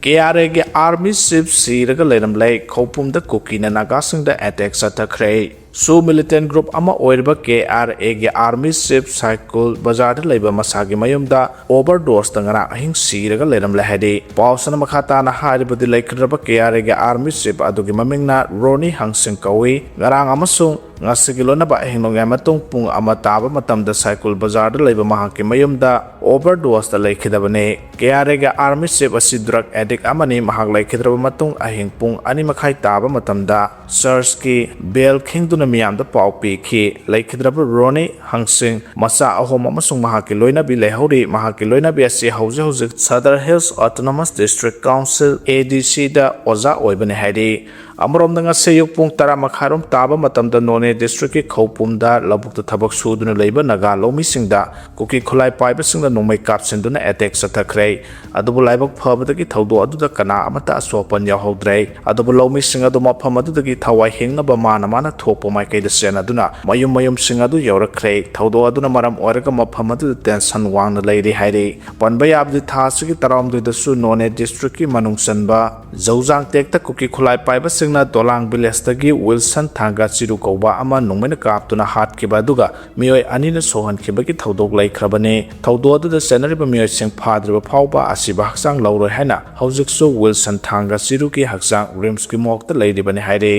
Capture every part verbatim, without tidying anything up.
ꯀꯦ R ꯑꯦꯒꯤ army chief ꯁꯤꯔꯒ ꯂꯩꯔꯝꯂꯦ꯫ ꯈꯧꯄꯨꯝꯗ ꯀꯨꯀꯤꯅ ꯅꯥꯒꯥꯁꯤꯡꯗ attack ꯆꯠꯊꯈ꯭ꯔꯦ꯫ ꯁꯨ ꯃꯤꯂꯤꯇꯦꯟ group ꯑꯃ ꯑꯣꯏꯔꯤꯕ ꯀꯦ ꯑꯥꯔ ꯑꯦꯒꯤ ꯑꯥꯔꯃꯤ ꯆꯤꯐ ꯁꯥꯏꯀꯨꯜ ꯕꯖꯥꯔꯗ ꯂꯩꯕ ꯃꯁꯥꯒꯤ ꯃꯌꯨꯝꯗ ꯑꯣꯚꯔ ꯗꯣꯁꯇ ꯉꯔꯥꯡ ꯑꯍꯤꯡ ꯁꯤꯔꯒ ꯂꯩꯔꯝꯂꯦ ꯍꯥꯏꯔꯤ꯫ ꯄꯥꯎꯁꯤꯅ ꯃꯈꯥ ꯇꯥꯅ ꯍꯥꯏꯔꯤꯕꯗꯤ, ꯂꯩꯈꯤꯗ꯭ꯔꯕ ꯀꯦ ꯑꯥꯔ ꯑꯦꯒꯤ ꯑꯥꯔꯃꯤ ꯆꯤꯐ ꯑꯗꯨꯒꯤ ꯃꯃꯤꯡꯅ ꯔꯣꯅꯤ ꯍꯪꯁꯤꯡ ꯀꯧꯏ꯫ ꯉꯔꯥꯡ ꯑꯃꯁꯨꯡ ꯉꯁꯤꯒꯤ ꯂꯣꯏꯅꯕ ꯑꯍꯤꯡ ꯅꯣꯡꯌꯥꯏ ꯃꯇꯨꯡ ꯄꯨꯡ ꯑꯃ ꯇꯥꯕ ꯃꯇꯝꯗ ꯁꯥꯏꯀꯨꯜ ꯕꯖꯥꯔꯗ ꯂꯩꯕ ꯃꯍꯥꯛꯀꯤ ꯃꯌꯨꯝꯗ ꯑꯣꯚꯔ ꯗꯣꯁꯇ ꯂꯩꯈꯤꯗꯕꯅꯤ꯫ ꯀꯦ ꯑꯥꯔ ꯑꯦꯒꯤ ꯑꯥꯔꯃꯤ ꯆꯤꯐ ꯑꯁꯤ ꯗ꯭ꯔꯒ ꯑꯦꯗꯤꯛ ꯑꯃꯅꯤ꯫ ꯃꯍꯥꯛ ꯂꯩꯈꯤꯗ꯭ꯔꯕ ꯃꯇꯨꯡ ꯑꯍꯤꯡ ꯄꯨꯡ ꯑꯅꯤ ꯃꯈꯥꯏ ꯇꯥꯕ ꯃꯇꯝꯗ ꯆꯔꯆꯀꯤ ꯕꯦꯜ ꯈꯤꯡꯗꯨꯅ ꯃꯤꯌꯥꯝꯗ ꯄꯥꯎ ꯄꯤꯈꯤ꯫ ꯂꯩꯈꯤꯗ꯭ꯔꯕ ꯔꯣꯅꯤ ꯍꯪꯁꯤꯡ ꯃꯆꯥ ꯑꯍꯨꯝ ꯑꯃꯁꯨꯡ ꯃꯍꯥꯛꯀꯤ ꯂꯣꯏꯅꯕꯤ ꯂꯩꯍꯧꯔꯤ꯫ ꯃꯍꯥꯛꯀꯤ ꯂꯣꯏꯅꯕꯤ ꯑꯁꯤ ꯍꯧꯖꯤꯛ ꯍꯧꯖꯤꯛ Sadar hills autonomous district council, ꯑꯦ ꯗꯤ ꯁꯤꯗ ꯑꯣꯖꯥ ꯑꯣꯏꯕꯅꯤ ꯍꯥꯏꯔꯤ꯫ ꯑꯃꯔꯣꯝꯗ, ꯉꯁꯤ ꯑꯌꯨꯛ ꯄꯨꯡ ꯇꯔꯥ ꯃꯈꯥꯏꯔꯣꯝ ꯇꯥꯕ ꯃꯇꯝꯗ ꯅꯣꯅꯦ ꯗꯤꯁꯇ꯭ꯔꯤꯛꯀꯤ ꯈꯧꯄꯨꯝꯗ ꯂꯧꯕꯨꯛꯇ ꯊꯕꯛ ꯁꯨꯗꯨꯅ ꯂꯩꯕ ꯅꯥꯒꯥ ꯂꯧꯃꯤꯁꯤꯡꯗ ꯀꯨꯀꯤ ꯈꯨꯠꯂꯥꯏ ꯄꯥꯏꯕꯁꯤꯡꯅ ꯅꯣꯡꯃꯩ ꯀꯥꯞꯁꯤꯟꯗꯨꯅ ꯑꯦꯇꯦꯛ ꯆꯠꯊꯈ꯭ꯔꯦ꯫ ꯑꯗꯨꯕꯨ ꯂꯥꯏꯕꯛ ꯐꯕꯗꯒꯤ ꯊꯧꯗꯣꯛ ꯑꯗꯨꯗ ꯀꯅꯥ ꯑꯃꯠꯇ ꯑꯁꯣꯛ ꯑꯄꯟ ꯌꯥꯎꯍꯧꯗ꯭ꯔꯦ꯫ ꯑꯗꯨꯕꯨ ꯂꯧꯃꯤꯁꯤꯡ ꯑꯗꯨ ꯃꯐꯝ ꯑꯗꯨꯗꯒꯤ ꯊꯋꯥꯏ ꯍꯤꯡꯅꯕ ꯃꯥꯅ ꯃꯥꯅ ꯊꯣꯛꯄ ꯃꯥꯏꯀꯩꯗ ꯆꯦꯟꯅꯗꯨꯅ ꯃꯌꯨꯝ ꯃꯌꯨꯝꯁꯤꯡ ꯑꯗꯨ ꯌꯧꯔꯛꯈ꯭ꯔꯦ꯫ ꯊꯧꯗꯣꯛ ꯑꯗꯨꯅ ꯃꯔꯝ ꯑꯣꯏꯔꯒ ꯃꯐꯝ ꯑꯗꯨꯗ ꯇꯦꯟꯁꯟ ꯋꯥꯡꯅ ꯂꯩꯔꯤ ꯍꯥꯏꯔꯤ꯫ ꯄꯟꯕ ꯌꯥꯕꯗꯤ, ꯊꯥ ꯑꯁꯤꯒꯤ ꯇꯔꯥꯍꯨꯝꯗꯣꯏꯗꯁꯨ ꯅꯣꯅꯦ ꯗꯤꯁꯇ꯭ꯔꯤꯛꯀꯤ ꯃꯅꯨꯡ ꯆꯟꯕ ꯖꯧꯖꯥꯡ ꯇꯦꯛꯇ ꯀꯨꯀꯤ ꯈꯨꯠꯂꯥꯏ ꯄꯥꯏꯕꯁꯤꯡꯅ ꯗꯣꯂꯥꯡ ꯚꯤꯂꯦꯖꯇꯒꯤ ꯋꯤꯜꯁꯟ ꯊꯥꯡꯒꯥ ꯆꯤꯔꯨ ꯀꯧꯕ ꯑꯃ ꯅꯣꯡꯃꯩꯅ ꯀꯥꯞꯇꯨꯅ ꯍꯥꯠꯈꯤꯕ ꯑꯗꯨꯒ ꯃꯤꯑꯣꯏ ꯑꯅꯤꯅ ꯁꯣꯛꯍꯟꯈꯤꯕꯒꯤ ꯊꯧꯗꯣꯛ ꯂꯩꯈ꯭ꯔꯕꯅꯤ꯫ ꯊꯧꯗꯣꯛ ꯑꯗꯨꯗ ꯆꯦꯟꯅꯔꯤꯕ ꯃꯤꯑꯣꯏꯁꯤꯡ ꯐꯥꯗ꯭ꯔꯤꯕ ꯐꯥꯎꯕ ꯑꯁꯤꯕ ꯍꯛꯆꯥꯡ ꯂꯧꯔꯣꯏ ꯍꯥꯏꯅ ꯍꯧꯖꯤꯛꯁꯨ ꯋꯤꯜꯁꯟ ꯊꯥꯡꯒꯥ ꯆꯤꯔꯨꯒꯤ ꯍꯛꯆꯥꯡ ꯔꯤꯝꯁꯀꯤ ꯃꯣꯔꯒꯇ ꯂꯩꯔꯤꯕꯅꯤ ꯍꯥꯏꯔꯤ꯫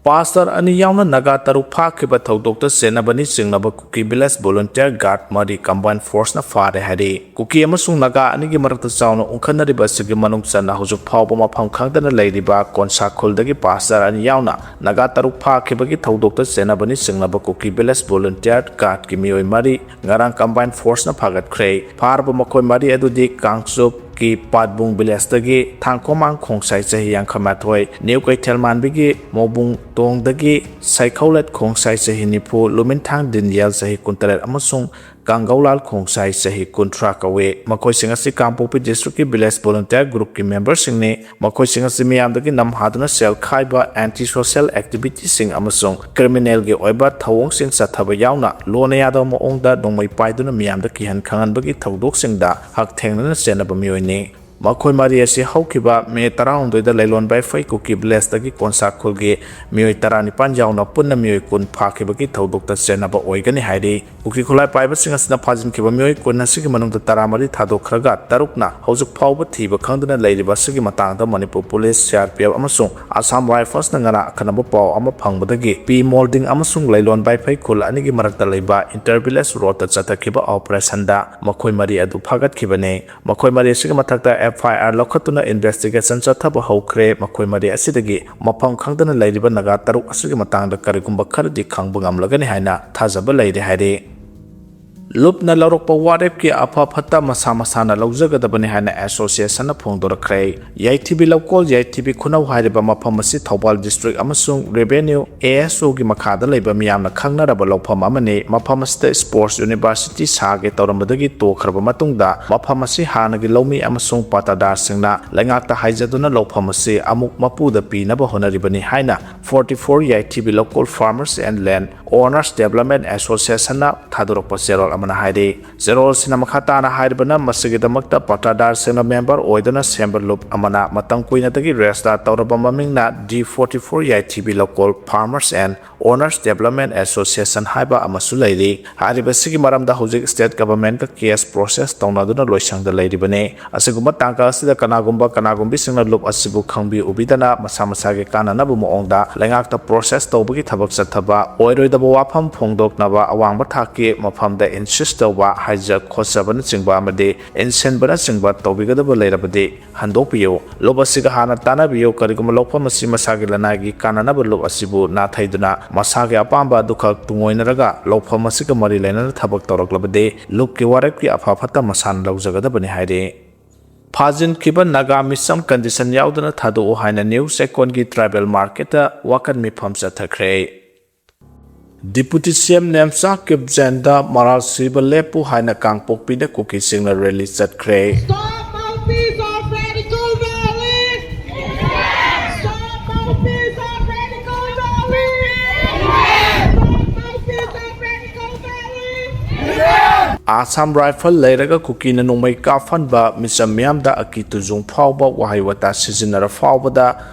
ꯄꯥꯁꯇꯔ ꯑꯅꯤ ꯌꯥꯎꯅ ꯅꯥꯒꯥ ꯇꯔꯨꯛ ꯐꯥꯈꯤꯕ ꯊꯧꯗꯣꯛꯇ ꯆꯦꯟꯅꯕꯅꯤ ꯆꯤꯡꯅꯕ ꯀꯨꯀꯤ ꯚꯤꯂꯦꯖ ꯚꯣꯂꯨꯟꯇꯤꯌꯔ ꯒꯥꯔꯗ ꯃꯔꯤ ꯀꯝꯕꯥꯏꯟ ꯐꯣꯔꯁꯅ ꯐꯥꯔꯦ ꯍꯥꯏꯔꯤ꯫ ꯀꯨꯀꯤ ꯑꯃꯁꯨꯡ ꯅꯥꯒꯥ ꯑꯅꯤꯒꯤ ꯃꯔꯛꯇ ꯆꯥꯎꯅ ꯎꯪꯈꯠꯅꯔꯤꯕ ꯑꯁꯤꯒꯤ ꯃꯅꯨꯡ ꯆꯟꯅ ꯍꯧꯖꯤꯛ ꯐꯥꯎꯕ ꯃꯐꯝ ꯈꯪꯗꯅ ꯂꯩꯔꯤꯕ ꯀꯣꯟꯁꯥ ꯈꯨꯜꯗꯒꯤ ꯄꯥꯁꯇꯔ ꯑꯅꯤ ꯌꯥꯎꯅ ꯅꯥꯒꯥ ꯇꯔꯨꯛ ꯐꯥꯈꯤꯕꯒꯤ ꯊꯧꯗꯣꯛꯇ ꯆꯦꯟꯅꯕꯅꯤ ꯆꯤꯡꯅꯕ ꯀꯨꯀꯤ ꯚꯤꯂꯦꯖ ꯚꯣꯂꯨꯟꯇꯤꯌꯔ ꯒꯥꯔꯗꯀꯤ ꯃꯤꯑꯣꯏ ꯃꯔꯤ ꯉꯔꯥꯡ ꯀꯝꯕꯥꯏꯟ ꯐꯣꯔꯁꯅ ꯐꯥꯒꯠꯈ꯭ꯔꯦ꯫ ꯐꯥꯔꯕ ꯃꯈꯣꯏ ꯃꯔꯤ ꯑꯗꯨꯗꯤ ꯀꯥꯡꯆꯨꯞꯀꯤ ꯄꯥꯠꯕꯨꯡ ꯚꯤꯂꯦꯖꯇꯒꯤ ꯊꯥꯡꯈꯣꯃꯥꯡ ꯈꯣꯡꯁꯥꯏ, ꯆꯍꯤ ꯌꯥꯡꯈꯩ ꯃꯥꯊꯣꯏ, ꯅ꯭ꯌꯨ ꯀꯩꯊꯦꯜ ꯃꯥꯟꯕꯤꯒꯤ ꯃꯣꯕꯨꯡ ꯇꯣꯡꯗꯒꯤ ꯁꯩꯈꯧꯂꯦꯠ ꯈꯣꯡꯁꯥꯏ, ꯆꯍꯤ ꯅꯤꯐꯨ, ꯂꯨꯃꯤꯟꯊꯥꯡ ꯗꯤꯟꯌꯦꯜ, ꯆꯍꯤ ꯀꯨꯟꯇꯔꯦꯠ, ꯑꯃꯁꯨꯡ ꯀꯥꯡꯒꯧꯂꯥꯜ ꯈꯣꯡꯁꯥꯏ, ꯆꯍꯤ ꯀꯨꯟꯊ꯭ꯔꯥ ꯀꯧꯏ꯫ ꯃꯈꯣꯏꯁꯤꯡ ꯑꯁꯤ ꯀꯥꯡꯄꯣꯛꯄꯤ ꯗꯤꯁꯇ꯭ꯔꯤꯛꯀꯤ ꯚꯤꯂꯦꯖ ꯚꯣꯂꯨꯟꯇꯤꯌꯔ ꯒ꯭ꯔꯨꯞꯀꯤ ꯃꯦꯝꯕꯔꯁꯤꯡꯅꯤ꯫ ꯃꯈꯣꯏꯁꯤꯡ ꯑꯁꯤ ꯃꯤꯌꯥꯝꯗꯒꯤ ꯅꯝꯍꯥꯗꯨꯅ ꯁꯦꯜ ꯈꯥꯏꯕ, ꯑꯦꯟꯇꯤ ꯁꯣꯁꯤꯌꯦꯜ ꯑꯦꯛꯇꯤꯚꯤꯇꯤꯁꯤꯡ ꯑꯃꯁꯨꯡ ꯀ꯭ꯔꯤꯃꯤꯅꯦꯜꯒꯤ ꯑꯣꯏꯕ ꯊꯧꯑꯣꯡꯁꯤꯡ ꯆꯠꯊꯕ ꯌꯥꯎꯅ ꯂꯣꯟꯅ ꯌꯥꯗꯕ ꯃꯑꯣꯡꯗ ꯅꯣꯡꯃꯩ ꯄꯥꯏꯗꯨꯅ ꯃꯤꯌꯥꯝꯗ ꯀꯤꯍꯟ ꯈꯪꯍꯟꯕꯒꯤ ꯊꯧꯗꯣꯛꯁꯤꯡꯗ ꯍꯛꯊꯦꯡꯅꯅ ꯆꯦꯟꯅꯕ ꯃꯤꯑꯣꯏꯅꯤ꯫ ꯃꯈꯣꯏ ꯃꯔꯤ ꯑꯁꯤ ꯍꯧꯈꯤꯕ ꯃꯦ ꯇꯔꯥꯍꯨꯝꯗꯣꯏꯗ ꯂꯩꯂꯣꯟ ꯕꯥꯏꯐꯩ ꯀꯨꯀꯤ ꯚꯤꯂꯦꯖꯇꯒꯤ ꯀꯣꯟꯁꯥ ꯈꯨꯜꯒꯤ ꯃꯤꯑꯣꯏ ꯇꯔꯥꯅꯤꯄꯥꯟ ꯌꯥꯎꯅ ꯄꯨꯟꯅ ꯃꯤꯑꯣꯏ ꯀꯨꯟ ꯐꯥꯈꯤꯕꯒꯤ ꯊꯧꯗꯣꯛꯇ ꯆꯦꯟꯅꯕ ꯑꯣꯏꯒꯅꯤ ꯍꯥꯏꯔꯤ꯫ ꯀꯨꯀꯤ ꯈꯨꯠꯂꯥꯏ ꯄꯥꯏꯕꯁꯤꯡ ꯑꯁꯤꯅ ꯐꯥꯖꯤꯟꯈꯤꯕ ꯃꯤꯑꯣꯏ ꯀꯨꯟ ꯑꯁꯤꯒꯤ ꯃꯅꯨꯡꯗ ꯇꯔꯥꯃꯔꯤ ꯊꯥꯗꯣꯛꯈ꯭ꯔꯒ, ꯇꯔꯨꯛꯅ ꯍꯧꯖꯤꯛ ꯐꯥꯎꯕ ꯊꯤꯕ ꯈꯪꯗꯅ ꯂꯩꯔꯤꯕ ꯑꯁꯤꯒꯤ ꯃꯇꯥꯡꯗ Manipur police, C R P F ꯑꯃꯁꯨꯡ ꯑꯁꯥꯝ ꯔꯥꯏꯐꯜꯁꯅ ꯉꯔꯥꯡ ꯑꯈꯟꯅꯕ ꯄꯥꯎ ꯑꯃ ꯐꯪꯕꯗꯒꯤ ꯄꯤ ꯃꯣꯜꯗꯤꯡ ꯑꯃꯁꯨꯡ ꯂꯩꯂꯣꯟ ꯕꯥꯏꯐꯩ ꯈꯨꯜ ꯑꯅꯤꯒꯤ ꯃꯔꯛꯇ ꯂꯩꯕ ꯏꯟꯇꯔ ꯚꯤꯂꯦꯖ ꯔꯣꯗꯇ ꯆꯠꯊꯈꯤꯕ ꯑꯣꯄꯔꯦꯁꯟꯗ ꯃꯈꯣꯏ ꯃꯔꯤ ꯑꯗꯨ ꯐꯥꯒꯠꯈꯤꯕꯅꯤ꯫ ꯃꯈꯣꯏ ꯃꯔꯤ ꯑꯁꯤꯒꯤ ꯃꯊꯛꯇ ꯑꯦꯐ ꯑꯥꯏ ꯑꯥꯔ ꯂꯧꯈꯠꯇꯨꯅ ꯏꯟꯚꯦꯁꯇꯤꯒꯦꯁꯟ ꯆꯠꯊꯕ ꯍꯧꯈ꯭ꯔꯦ꯫ ꯃꯈꯣꯏ ꯃꯔꯤ ꯑꯁꯤꯗꯒꯤ ꯃꯐꯝ ꯈꯪꯗꯅ ꯂꯩꯔꯤꯕ ꯅꯥꯒꯥ ꯇꯔꯨꯛ ꯑꯁꯤꯒꯤ ꯃꯇꯥꯡꯗ ꯀꯔꯤꯒꯨꯝꯕ ꯈꯔꯗꯤ ꯈꯪꯕ ꯉꯝꯂꯒꯅꯤ ꯍꯥꯏꯅ ꯊꯥꯖꯕ ꯂꯩꯔꯦ ꯍꯥꯏꯔꯤ꯫ ꯂꯨꯞꯅ ꯂꯧꯔꯛꯄ ꯋꯥꯔꯦꯞꯀꯤ ꯑꯐ ꯐꯠꯇ ꯃꯁꯥ ꯃꯁꯥꯅ ꯂꯧꯖꯒꯗꯕꯅꯤ ꯍꯥꯏꯅ ꯑꯦꯁꯣꯁꯤꯌꯦꯁꯟꯅ ꯐꯣꯡꯗꯣꯔꯛꯈ꯭ꯔꯦ꯫ ꯌꯥꯏꯊꯤꯕꯤ ꯂꯧꯀꯣꯜ, ꯌꯥꯏꯊꯤꯕꯤ ꯈꯨꯅꯧ ꯍꯥꯏꯔꯤꯕ ꯃꯐꯝ ꯑꯁꯤ ꯊꯧꯕꯥꯜ ꯗꯤꯁꯇ꯭ꯔꯤꯛ ꯑꯃꯁꯨꯡ ꯔꯦꯚꯦꯅ꯭ꯌꯨ ꯑꯦ ꯑꯦꯁ ꯑꯣꯒꯤ ꯃꯈꯥꯗ ꯂꯩꯕ ꯃꯤꯌꯥꯝꯅ ꯈꯪꯅꯔꯕ ꯂꯧꯐꯝ ꯑꯃꯅꯤ꯫ ꯃꯐꯝ ꯑꯁꯤꯗ ꯁ꯭ꯄꯣꯔꯠꯁ ꯌꯨꯅꯤꯚꯔꯁꯤꯇꯤ ꯁꯥꯒꯦ ꯇꯧꯔꯝꯕꯗꯒꯤ ꯇꯣꯛꯈ꯭ꯔꯕ ꯃꯇꯨꯡꯗ, ꯃꯐꯝ ꯑꯁꯤ ꯍꯥꯟꯅꯒꯤ ꯂꯧꯃꯤ ꯑꯃꯁꯨꯡ ꯄꯥꯇꯥꯗꯥꯔꯁꯤꯡꯅ ꯂꯩꯉꯥꯛꯇ ꯍꯥꯏꯖꯗꯨꯅ ꯂꯧꯐꯝ ꯑꯁꯤ ꯑꯃꯨꯛ ꯃꯄꯨꯗ ꯄꯤꯅꯕ ꯍꯣꯠꯅꯔꯤꯕꯅꯤ ꯍꯥꯏꯅ Forty Four ꯌꯥꯏꯊꯤꯕꯤ Loukol farmers and ꯂꯦꯟ ꯑꯣꯅꯔꯁ ꯗꯦꯕꯂꯞꯃꯦꯟ ꯑꯦꯁꯣꯁꯤꯌꯦꯁꯟꯅ ꯊꯥꯗꯣꯔꯛꯄ ꯆꯦꯔꯣꯜ ꯑꯃꯅ ꯍꯥꯏꯔꯤ꯫ ꯆꯦꯔꯣꯜꯁꯤꯅ ꯃꯈꯥ ꯇꯥꯅ ꯍꯥꯏꯔꯤꯕꯅ, ꯃꯁꯤꯒꯤꯗꯃꯛꯇ ꯄꯥꯇꯥꯗꯥꯔꯁꯤꯡꯅ ꯃꯦꯝꯕꯔ ꯑꯣꯏꯗꯨꯅ ꯁꯦꯝꯕ ꯂꯨꯞ ꯑꯃꯅ ꯃꯇꯝ ꯀꯨꯏꯅꯗꯒꯤ ꯔꯦꯖꯤꯁꯇꯥꯔ ꯇꯧꯔꯕ ꯃꯃꯤꯡꯅ the forty four Yaithibi Loukol farmers and owners development association ꯍꯥꯏꯕ ꯑꯃꯁꯨ ꯂꯩꯔꯤ꯫ ꯍꯥꯏꯔꯤꯕꯁꯤꯒꯤ ꯃꯔꯝꯗ ꯍꯧꯖꯤꯛ ꯁ꯭ꯇꯦꯠ ꯒꯚꯔꯟꯃꯦꯟꯠꯀ ꯀꯦꯁ ꯄ꯭ꯔꯣꯁꯦꯁ ꯇꯧꯅꯗꯨꯅ ꯂꯣꯏꯁꯪꯗ ꯂꯩꯔꯤꯕꯅꯤ꯫ ꯑꯁꯤꯒꯨꯝꯕ ꯇꯥꯡꯀꯛ ꯑꯁꯤꯗ ꯀꯅꯥꯒꯨꯝꯕ ꯀꯅꯥꯒꯨꯝꯕꯤꯁꯤꯡꯅ ꯂꯨꯞ ꯑꯁꯤꯕꯨ ꯈꯪꯕꯤ ꯎꯕꯤꯗꯅ ꯃꯁꯥ ꯃꯁꯥꯒꯤ ꯀꯥꯟꯅꯅꯕ ꯃꯑꯣꯡꯗ ꯂꯩꯉꯥꯛꯇ ꯄ꯭ꯔꯣꯁꯦꯁ ꯇꯧꯕꯒꯤ ꯊꯕꯛ ꯆꯠꯊꯕ, ꯑꯣꯏꯔꯣꯏꯗꯕ ꯋꯥꯐꯝ ꯐꯣꯡꯗꯣꯛꯅꯕ, ꯑꯋꯥꯡꯕ ꯊꯥꯛꯀꯤ ꯃꯐꯝꯗ ꯏꯟꯁꯤꯁ ꯇꯧꯕ, ꯍꯥꯏꯖ ꯈꯣꯠꯆꯕꯅꯆꯤꯡꯕ ꯑꯃꯗꯤ ꯏꯟꯁꯤꯟꯕꯅꯆꯤꯡꯕ ꯇꯧꯕꯤꯒꯗꯕ ꯂꯩꯔꯕꯗꯤ ꯍꯟꯗꯣꯛꯄꯤꯌꯨ꯫ ꯂꯨꯞ ꯑꯁꯤꯒ ꯍꯥꯟꯅ ꯇꯥꯟꯅꯕꯤꯌꯨ꯫ ꯀꯔꯤꯒꯨꯝꯕ ꯂꯧꯐꯝ ꯑꯁꯤ ꯃꯁꯥꯒꯤ ꯂꯅꯥꯏꯒꯤ ꯀꯥꯟꯅꯅꯕ ꯂꯨꯞ ꯑꯁꯤꯕꯨ ꯅꯥꯊꯩꯗꯨꯅ ꯃꯁꯥꯒꯤ ꯑꯄꯥꯝꯕ ꯑꯗꯨꯈꯛ ꯇꯨꯡꯑꯣꯏꯅꯔꯒ ꯂꯧꯐꯝ ꯑꯁꯤꯒ ꯃꯔꯤ ꯂꯩꯅꯅ ꯊꯕꯛ ꯇꯧꯔꯛꯂꯕꯗꯤ ꯂꯨꯞꯀꯤ ꯋꯥꯔꯦꯞꯀꯤ ꯑꯐ ꯐꯠꯇ ꯃꯁꯥꯅ ꯂꯧꯖꯒꯗꯕꯅꯤ ꯍꯥꯏꯔꯤ꯫ ꯐꯥꯖꯤꯟꯈꯤꯕ ꯅꯥꯒꯥ ꯃꯤꯆꯝ ꯀꯟꯗꯤꯁꯟ ꯌꯥꯎꯗꯅ ꯊꯥꯗꯣꯛꯎ ꯍꯥꯏꯅ ꯅ꯭ꯌꯨ ꯆꯦꯛꯀꯣꯟꯒꯤ ꯇ꯭ꯔꯥꯏꯕꯦꯜ ꯃꯥꯔꯀꯦꯠꯇ ꯋꯥꯀꯠ ꯃꯤꯐꯝ ꯆꯠꯊꯈ꯭ꯔꯦ꯫ ꯗꯤꯄꯨꯇꯤ ꯁꯤ ꯑꯦꯝ ꯅꯦꯝꯆꯥ ꯀꯤꯞꯖꯦꯟꯗ ꯃꯔꯥꯜ ꯁꯤꯕ ꯂꯦꯞꯄꯨ ꯍꯥꯏꯅ ꯀꯥꯡꯄꯣꯛꯄꯤꯗ ꯀꯨꯀꯤꯁꯤꯡꯅ ꯔꯦꯂꯤ ꯆꯠꯈ꯭ꯔꯦ꯫ Stop mouthpiece of radical violence! Stop mouthpiece of radical violence! Stop mouthpiece of radical violence! Assam rifle ꯂꯩꯔꯒ ꯀꯨꯀꯤꯅ ꯅꯣꯡꯃꯩ ꯀꯥꯞꯍꯟꯕ, ꯃꯤꯆꯝ ꯃꯤꯌꯥꯝꯗ ꯑꯀꯤ ꯇꯨꯖꯨꯡ ꯐꯥꯎꯕ ꯋꯥꯍꯩ ꯋꯥꯇꯥ ꯁꯤꯖꯤꯟꯅꯔ ꯐꯥꯎꯕꯗ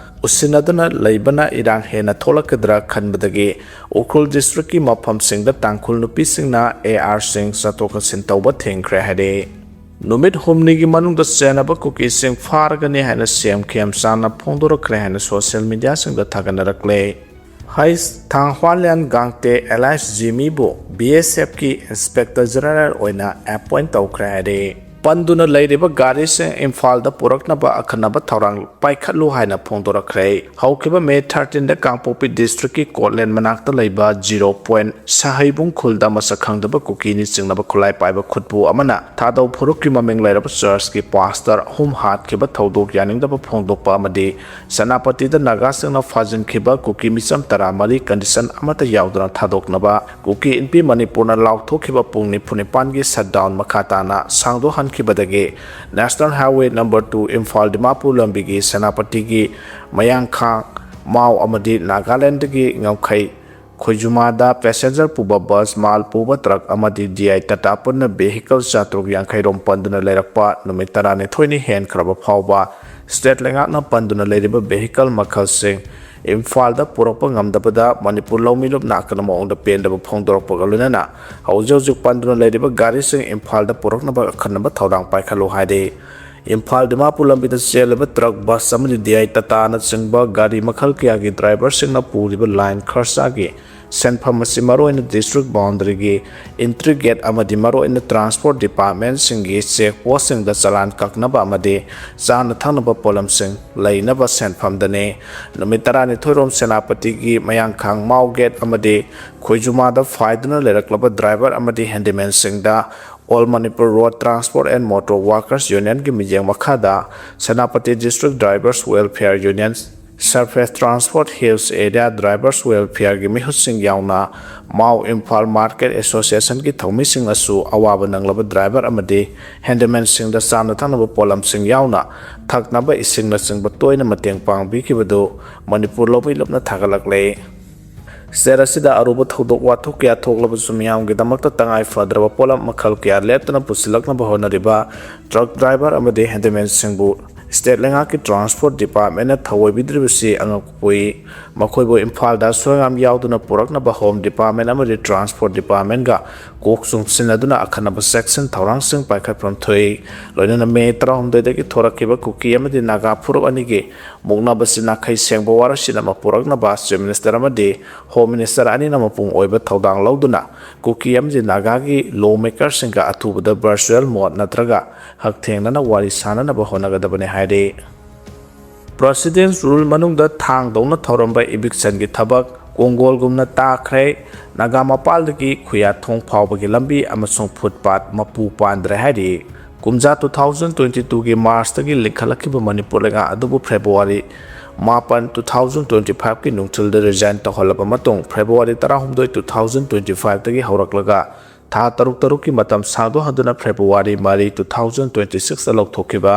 ꯎꯁꯤꯟꯅꯗꯨꯅ ꯂꯩꯕꯅ ꯏꯔꯥꯡ ꯍꯦꯟꯅ ꯊꯣꯛꯂꯛꯀꯗ꯭ꯔꯥ ꯈꯟꯕꯗꯒꯤ ꯎꯈ꯭ꯔꯨꯜ ꯗꯤꯁꯇ꯭ꯔꯤꯛꯀꯤ ꯃꯐꯝꯁꯤꯡꯗ ꯇꯥꯡꯈꯨꯜ ꯅꯨꯄꯤꯁꯤꯡꯅ ꯑꯦ ꯑꯥꯔꯁꯤꯡ ꯆꯠꯊꯣꯛ ꯆꯠꯁꯤꯟ ꯇꯧꯕ ꯊꯤꯡꯈ꯭ꯔꯦ ꯍꯥꯏꯔꯤ꯫ ꯅꯨꯃꯤꯠ ꯍꯨꯝꯅꯤꯒꯤ ꯃꯅꯨꯡꯗ ꯆꯦꯟꯅꯕ ꯀꯨꯀꯤꯁꯤꯡ ꯐꯥꯔꯒꯅꯤ ꯍꯥꯏꯅ ꯁꯤ ꯑꯦꯝ ꯈꯦꯝꯆꯥꯟꯅ ꯐꯣꯡꯗꯣꯔꯛꯈ꯭ꯔꯦ ꯍꯥꯏꯅ ꯁꯣꯁꯤꯌꯦꯜ ꯃꯤꯗꯤꯌꯥꯁꯤꯡꯗ ꯊꯥꯒꯠꯅꯔꯛꯂꯦ꯫ ꯍꯩꯁ ꯊꯥꯡꯍ꯭ꯋꯥꯟꯂꯤꯌꯥꯟ ꯒꯥꯡꯇꯦ ꯑꯦꯂꯥꯏꯁ ꯖꯤꯃꯤꯕꯨ ꯕꯤ ꯑꯦꯁ ꯑꯦꯐꯀꯤ ꯏꯟꯁꯄꯦꯛꯇꯔ ꯖꯦꯅꯔꯦꯜ ꯑꯣꯏꯅ ꯑꯦꯄꯣꯏꯟ ꯇꯧꯈ꯭ꯔꯦ ꯍꯥꯏꯔꯦ꯫ ꯄꯟꯗꯨꯅ ꯂꯩꯔꯤꯕ ꯒꯥꯔꯤꯁꯤꯡ ꯏꯝꯐꯥꯜꯗ ꯄꯨꯔꯛꯅꯕ ꯑꯈꯟꯅꯕ ꯊꯧꯔꯥꯡ ꯄꯥꯏꯈꯠꯂꯨ ꯍꯥꯏꯅ ꯐꯣꯡꯗꯣꯔꯛꯈ꯭ꯔꯦ꯫ ꯍꯧꯈꯤꯕ ꯃꯦ thirteen ꯀꯥꯡꯄꯣꯛꯄꯤ ꯗꯤꯁꯇ꯭ꯔꯤꯛꯀꯤ ꯀꯣꯠꯂꯦꯟ ꯃꯅꯥꯛꯇ ꯂꯩꯕ ꯖꯤꯔꯣ ꯄꯣꯏꯟ ꯁꯍꯩꯕꯨꯡ ꯈꯨꯜꯗ ꯃꯁꯛ ꯈꯪꯗꯕ ꯀꯨꯀꯤꯅꯤ ꯆꯤꯡꯅꯕ ꯈꯨꯠꯂꯥꯏ ꯄꯥꯏꯕ ꯈꯨꯠꯄꯨ ꯑꯃꯅ ꯊꯥꯗꯧ ꯐꯨꯔꯨꯞꯀꯤ ꯃꯃꯤꯡ ꯂꯩꯔꯕ ꯆꯔꯆꯀꯤ ꯄꯥꯁꯇꯔ ꯑꯍꯨꯝ ꯍꯥꯠꯈꯤꯕ ꯊꯧꯗꯣꯛ ꯌꯥꯅꯤꯡꯗꯕ ꯐꯣꯡꯗꯣꯛꯄ ꯑꯃꯗꯤ ꯁꯦꯅꯥꯄꯇꯤꯗ ꯅꯥꯒꯥꯁꯤꯡꯅ ꯐꯥꯖꯤꯟꯈꯤꯕ ꯀꯨꯀꯤ ꯃꯤꯆꯝ ꯇꯔꯥ ꯃꯔꯤ ꯀꯟꯗꯤꯁꯟ ꯑꯃꯠꯇ ꯌꯥꯎꯗꯅ ꯊꯥꯗꯣꯛꯅꯕ ꯀꯨꯀꯤ ꯏꯟꯄꯤ ꯃꯅꯤꯄꯨꯔꯅ ꯂꯥꯎꯊꯣꯛꯈꯤꯕ ꯄꯨꯡ ꯅꯤꯐꯨ ꯅꯤꯄꯥꯟꯒꯤ ꯁꯠꯗꯥꯎꯟ ꯃꯈꯥ ꯇꯥꯅ ꯁꯥꯡꯗꯣꯛꯍꯟꯈꯤꯕꯗꯒꯤ National Highway number two Imphal Dimapur ꯂꯝꯕꯤꯒꯤ ꯁꯦꯅꯥꯄꯇꯤꯒꯤ ꯃꯌꯥꯡꯈꯥꯡ ꯃꯥꯎ ꯑꯃꯗꯤ ꯅꯥꯒꯥꯂꯦꯟꯗꯒꯤ ꯉꯝꯈꯩ ꯈꯣꯏꯖꯨꯃꯥꯗ ꯄꯦꯁꯦꯟꯖꯔ ꯄꯨꯕ ꯕꯁ, ꯃꯥꯜ ꯄꯨꯕ ꯇ꯭ꯔꯛ ꯑꯃꯗꯤ ꯗꯤ ꯑꯥꯏ ꯇꯥꯇꯥ ꯄꯨꯟꯅ ꯚꯦꯍꯤꯀꯜ ꯆꯥꯇ꯭ꯔꯨꯛ ꯌꯥꯡꯈꯩ ꯔꯣꯝ ꯄꯟꯗꯨꯅ ꯂꯩꯔꯛꯄ ꯅꯨꯃꯤꯠ ꯇꯔꯥꯅꯤꯊꯣꯏꯅꯤ ꯍꯦꯟꯈ꯭ꯔꯕ ꯐꯥꯎꯕ ꯁ꯭ꯇꯦꯠ ꯂꯩꯉꯥꯛꯅ ꯄꯟꯗꯨꯅ ꯂꯩꯔꯤꯕ ꯚꯦꯍꯤꯀꯜ ꯃꯈꯜꯁꯤꯡ ꯏꯝꯐꯥꯜꯗ ꯄꯨꯔꯛꯄ ꯉꯝꯗꯕꯗ ꯃꯅꯤꯄꯨꯔ ꯂꯧꯃꯤꯂꯨꯞꯅ ꯑꯀꯟꯕ ꯃꯑꯣꯡꯗ ꯄꯦꯟꯗꯕ ꯐꯣꯡꯗꯣꯔꯛꯄꯒ ꯂꯣꯏꯅꯅ ꯍꯧꯖꯤꯛ ꯍꯧꯖꯤꯛ ꯄꯟꯗꯨꯅ ꯂꯩꯔꯤꯕ ꯒꯥꯔꯤꯁꯤꯡ ꯏꯝꯐꯥꯜꯗ ꯄꯨꯔꯛꯅꯕ ꯑꯈꯟꯅꯕ ꯊꯧꯔꯥꯡ ꯄꯥꯏꯈꯠꯂꯨ ꯍꯥꯏꯔꯤ꯫ ꯏꯝꯐꯥꯜ ꯗꯤꯃꯥꯄꯨꯔ ꯂꯝꯕꯤꯗ ꯆꯦꯜꯂꯤꯕ ꯇ꯭ꯔꯛ, ꯕꯁ ꯑꯃꯗꯤ ꯗꯤ ꯑꯥꯏ ꯇꯥꯇꯥꯅꯆꯤꯡꯕ ꯒꯥꯔꯤ ꯃꯈꯜ ꯀꯌꯥꯒꯤ ꯗ꯭ꯔꯥꯏꯚꯔꯁꯤꯡꯅ ꯄꯨꯔꯤꯕ ꯂꯥꯏꯟ ꯈꯔꯁꯥꯒꯤ ꯁꯦꯟꯐꯝ ꯑꯁꯤ ꯃꯔꯨꯑꯣꯏꯅ ꯗꯤꯁꯇ꯭ꯔꯤꯛ ꯕꯥꯎꯟꯗꯔꯤꯒꯤ ꯏꯟꯇ꯭ꯔꯤ ꯒꯦꯠ ꯑꯃꯗꯤ ꯃꯔꯨꯑꯣꯏꯅ ꯇ꯭ꯔꯥꯟꯁꯄꯣꯔꯠ ꯗꯤꯄꯥꯔꯠꯃꯦꯟꯁꯤꯡꯒꯤ ꯆꯦꯛ ꯄꯣꯁꯁꯤꯡꯗ ꯆꯂꯥꯟ ꯀꯛꯅꯕ ꯑꯃꯗꯤ ꯆꯥꯅ ꯊꯛꯅꯕ ꯄꯣꯠꯂꯝꯁꯤꯡ ꯂꯩꯅꯕ ꯁꯦꯟꯐꯝꯗꯅꯤ꯫ ꯅꯨꯃꯤꯠ ꯇꯔꯥꯅꯤꯊꯣꯏꯔꯣꯝ ꯁꯦꯅꯥꯄꯇꯤꯒꯤ ꯃꯌꯥꯡꯈꯥꯡ ꯃꯥꯎ ꯒꯦꯠ ꯑꯃꯗꯤ ꯈꯣꯏꯖꯨꯃꯥꯗ ꯐꯥꯏꯗꯨꯅ ꯂꯩꯔꯛꯂꯕ ꯗ꯭ꯔꯥꯏꯚꯔ ꯑꯃꯗꯤ ꯍꯦꯟꯗꯤꯃꯦꯟꯁꯤꯡꯗ All Manipur Road Transport and Motor Workers Unionꯒꯤ ꯃꯤꯠꯌꯦꯡ ꯃꯈꯥꯗ Senapati District Drivers Welfare Union, Surface Transport Hills Area Drivers Welfareꯒꯤ ꯃꯤꯍꯨꯠꯁꯤꯡ ꯌꯥꯎꯅ ꯃꯥꯎ ꯏꯝꯐꯥꯜ ꯃꯥꯔꯀꯦꯠ ꯑꯦꯁꯣꯁꯤꯌꯦꯁꯟꯒꯤ ꯊꯧꯃꯤꯁꯤꯡꯅꯁꯨ ꯑꯋꯥꯕ ꯅꯪꯂꯕ ꯗ꯭ꯔꯥꯏꯚꯔ ꯑꯃꯗꯤ ꯍꯦꯟꯗꯤꯃꯦꯟꯁꯤꯡꯗ ꯆꯥꯅ ꯊꯛꯅꯕ ꯄꯣꯠꯂꯝꯁꯤꯡ ꯌꯥꯎꯅ ꯊꯛꯅꯕ ꯏꯁꯤꯡꯅꯆꯤꯡꯕ ꯇꯣꯏꯅ ꯃꯇꯦꯡ ꯄꯥꯡꯕꯤꯈꯤꯕꯗꯨ ꯃꯅꯤꯄꯨꯔ ꯂꯧꯃꯤꯂꯨꯞꯅ ꯊꯥꯒꯠꯂꯛꯂꯦ꯫ ꯁ꯭ꯇꯦꯠ ꯑꯁꯤꯗ ꯑꯔꯨꯕ ꯊꯧꯗꯣꯛ ꯋꯥꯊꯣꯛ ꯀꯌꯥ ꯊꯣꯛꯂꯕꯁꯨ ꯃꯤꯌꯥꯝꯒꯤꯗꯃꯛꯇ ꯇꯉꯥꯏ ꯐꯗ꯭ꯔꯕ ꯄꯣꯠꯂꯝ ꯃꯈꯜ ꯀꯌꯥ ꯂꯦꯞꯇꯅ ꯄꯨꯁꯤꯜꯂꯛꯅꯕ ꯍꯣꯠꯅꯔꯤꯕ ꯇ꯭ꯔꯛ ꯗ꯭ꯔꯥꯏꯚꯔ ꯑꯃꯗꯤ ꯍꯦꯟꯗꯤꯃꯦꯟꯁꯤꯡꯕꯨ ꯁ꯭ꯇꯦꯠ ꯂꯩꯉꯥꯛꯀꯤ ꯇ꯭ꯔꯥꯟꯁꯄꯣꯔꯠ ꯗꯤꯄꯥꯔꯠꯃꯦꯟꯅ ꯊꯧꯑꯣꯏꯕꯤꯗ꯭ꯔꯤꯕꯁꯤ ꯑꯉꯛꯄ ꯄꯣꯛꯏ꯫ ꯃꯈꯣꯏꯕꯨ ꯏꯝꯐꯥꯜꯗ ꯁꯣꯏꯉꯥꯝ ꯌꯥꯎꯗꯨꯅ ꯄꯨꯔꯛꯅꯕ ꯍꯣꯝ ꯗꯤꯄꯥꯔꯠꯃꯦꯟ ꯑꯃꯗꯤ ꯇ꯭ꯔꯥꯟꯁꯄꯣꯔꯠ ꯗꯤꯄꯥꯔꯠꯃꯦꯟꯒ ꯀꯣꯛ ꯆꯨꯡꯁꯤꯟꯅꯗꯨꯅ ꯑꯈꯟꯅꯕ ꯆꯦꯛꯁꯤꯟ ꯊꯧꯔꯥꯡꯁꯤꯡ ꯄꯥꯏꯈꯠꯐꯝ ꯊꯣꯛꯏ꯫ ꯂꯣꯏꯅꯅ ꯃꯦ ꯇꯔꯥꯍꯨꯝꯗꯣꯏꯗꯒꯤ ꯊꯣꯔꯛꯈꯤꯕ ꯀꯨꯀꯤ ꯑꯃꯗꯤ ꯅꯥꯒꯥ ꯐꯨꯔꯨꯞ ꯑꯅꯤꯒꯤ ꯃꯨꯛꯅꯕꯁꯤ ꯅꯥꯈꯩ ꯁꯦꯡꯕ ꯋꯥꯔꯁꯤꯠ ꯑꯃ ꯄꯨꯔꯛꯅꯕ ꯆꯤꯐ ꯃꯤꯅꯤꯁꯇꯔ ꯑꯃꯗꯤ ꯍꯣꯝ ꯃꯤꯅꯤꯁꯇꯔ ꯑꯅꯤꯅ ꯃꯄꯨꯡ ꯑꯣꯏꯕ ꯊꯧꯗꯥꯡ ꯂꯧꯗꯨꯅ ꯀꯨꯀꯤ ꯑꯃꯗꯤ ꯅꯥꯒꯥꯒꯤ ꯂꯣ ꯃꯦꯀꯔꯁꯤꯡꯒ ꯑꯊꯨꯕꯗ ꯚꯔꯆꯨꯑꯦꯜ ꯃꯣꯠ ꯅꯠꯇ꯭ꯔꯒ ꯍꯛꯊꯦꯡꯅꯅ ꯋꯥꯔꯤ ꯁꯥꯅꯅꯕ ꯍꯣꯠꯅꯒꯗꯕꯅꯤ ꯍꯥꯏꯔꯤ꯫ ꯄ꯭ꯔꯁꯤꯗꯦꯟꯁ ꯔꯨꯜ ꯃꯅꯨꯡꯗ ꯊꯥꯡꯗꯧꯅ ꯊꯧꯔꯝꯕ ꯏꯚꯤꯛꯁꯟꯒꯤ ꯊꯕꯛ ꯀꯣꯡꯒꯣꯜꯒꯨꯝꯅ ꯇꯥꯈ꯭ꯔꯦ꯫ ꯅꯥꯒꯥ ꯃꯄꯥꯜꯗꯒꯤ ꯈꯨꯌꯥꯊꯣꯡ ꯐꯥꯎꯕꯒꯤ ꯂꯝꯕꯤ ꯑꯃꯁꯨꯡ ꯐꯨꯠꯄꯥꯠ ꯃꯄꯨ ꯄꯥꯟꯗ꯭ꯔꯦ ꯍꯥꯏꯔꯤ꯫ ꯀꯨꯝꯖꯥ ꯇꯨ ꯊꯥꯎꯖꯟ ꯇ꯭ꯋꯦꯟꯇꯤ ꯇꯨꯒꯤ ꯃꯥꯔꯆꯇꯒꯤ ꯂꯤꯡꯈꯠꯂꯛꯈꯤꯕ ꯃꯅꯤꯄꯨꯔ ꯂꯩꯉꯥꯛ ꯑꯗꯨꯕꯨ ꯐꯦꯕ꯭ꯔꯨꯋꯥꯔꯤ ꯃꯥꯄꯟ, ꯇꯨ ꯊꯥꯎꯖꯟ ꯇ꯭ꯋꯦꯟꯇꯤ ꯐꯥꯏꯚꯀꯤ ꯅꯨꯡꯊꯤꯜꯗ ꯔꯤꯖꯥꯏꯟ ꯇꯧꯍꯜꯂꯕ ꯃꯇꯨꯡ, ꯐꯦꯕ꯭ꯔꯨꯋꯥꯔꯤ ꯇꯔꯥꯍꯨꯝꯗꯣꯏ, ꯇꯨ ꯊꯥꯎꯖꯟ ꯇ꯭ꯋꯦꯟꯇꯤ ꯐꯥꯏꯚꯇꯒꯤ ꯍꯧꯔꯛꯂꯒ ꯊꯥ ꯇꯔꯨꯛ ꯇꯔꯨꯛꯀꯤ ꯃꯇꯝ ꯁꯥꯡꯗꯣꯛꯍꯟꯗꯨꯅ ꯐꯦꯕ꯭ꯔꯨꯋꯥꯔꯤ ꯃꯔꯤ, ꯇꯨ ꯊꯥꯎꯖꯟ ꯇ꯭ꯋꯦꯟꯇꯤ ꯁꯤꯛꯁꯇ ꯂꯧꯊꯣꯛꯈꯤꯕ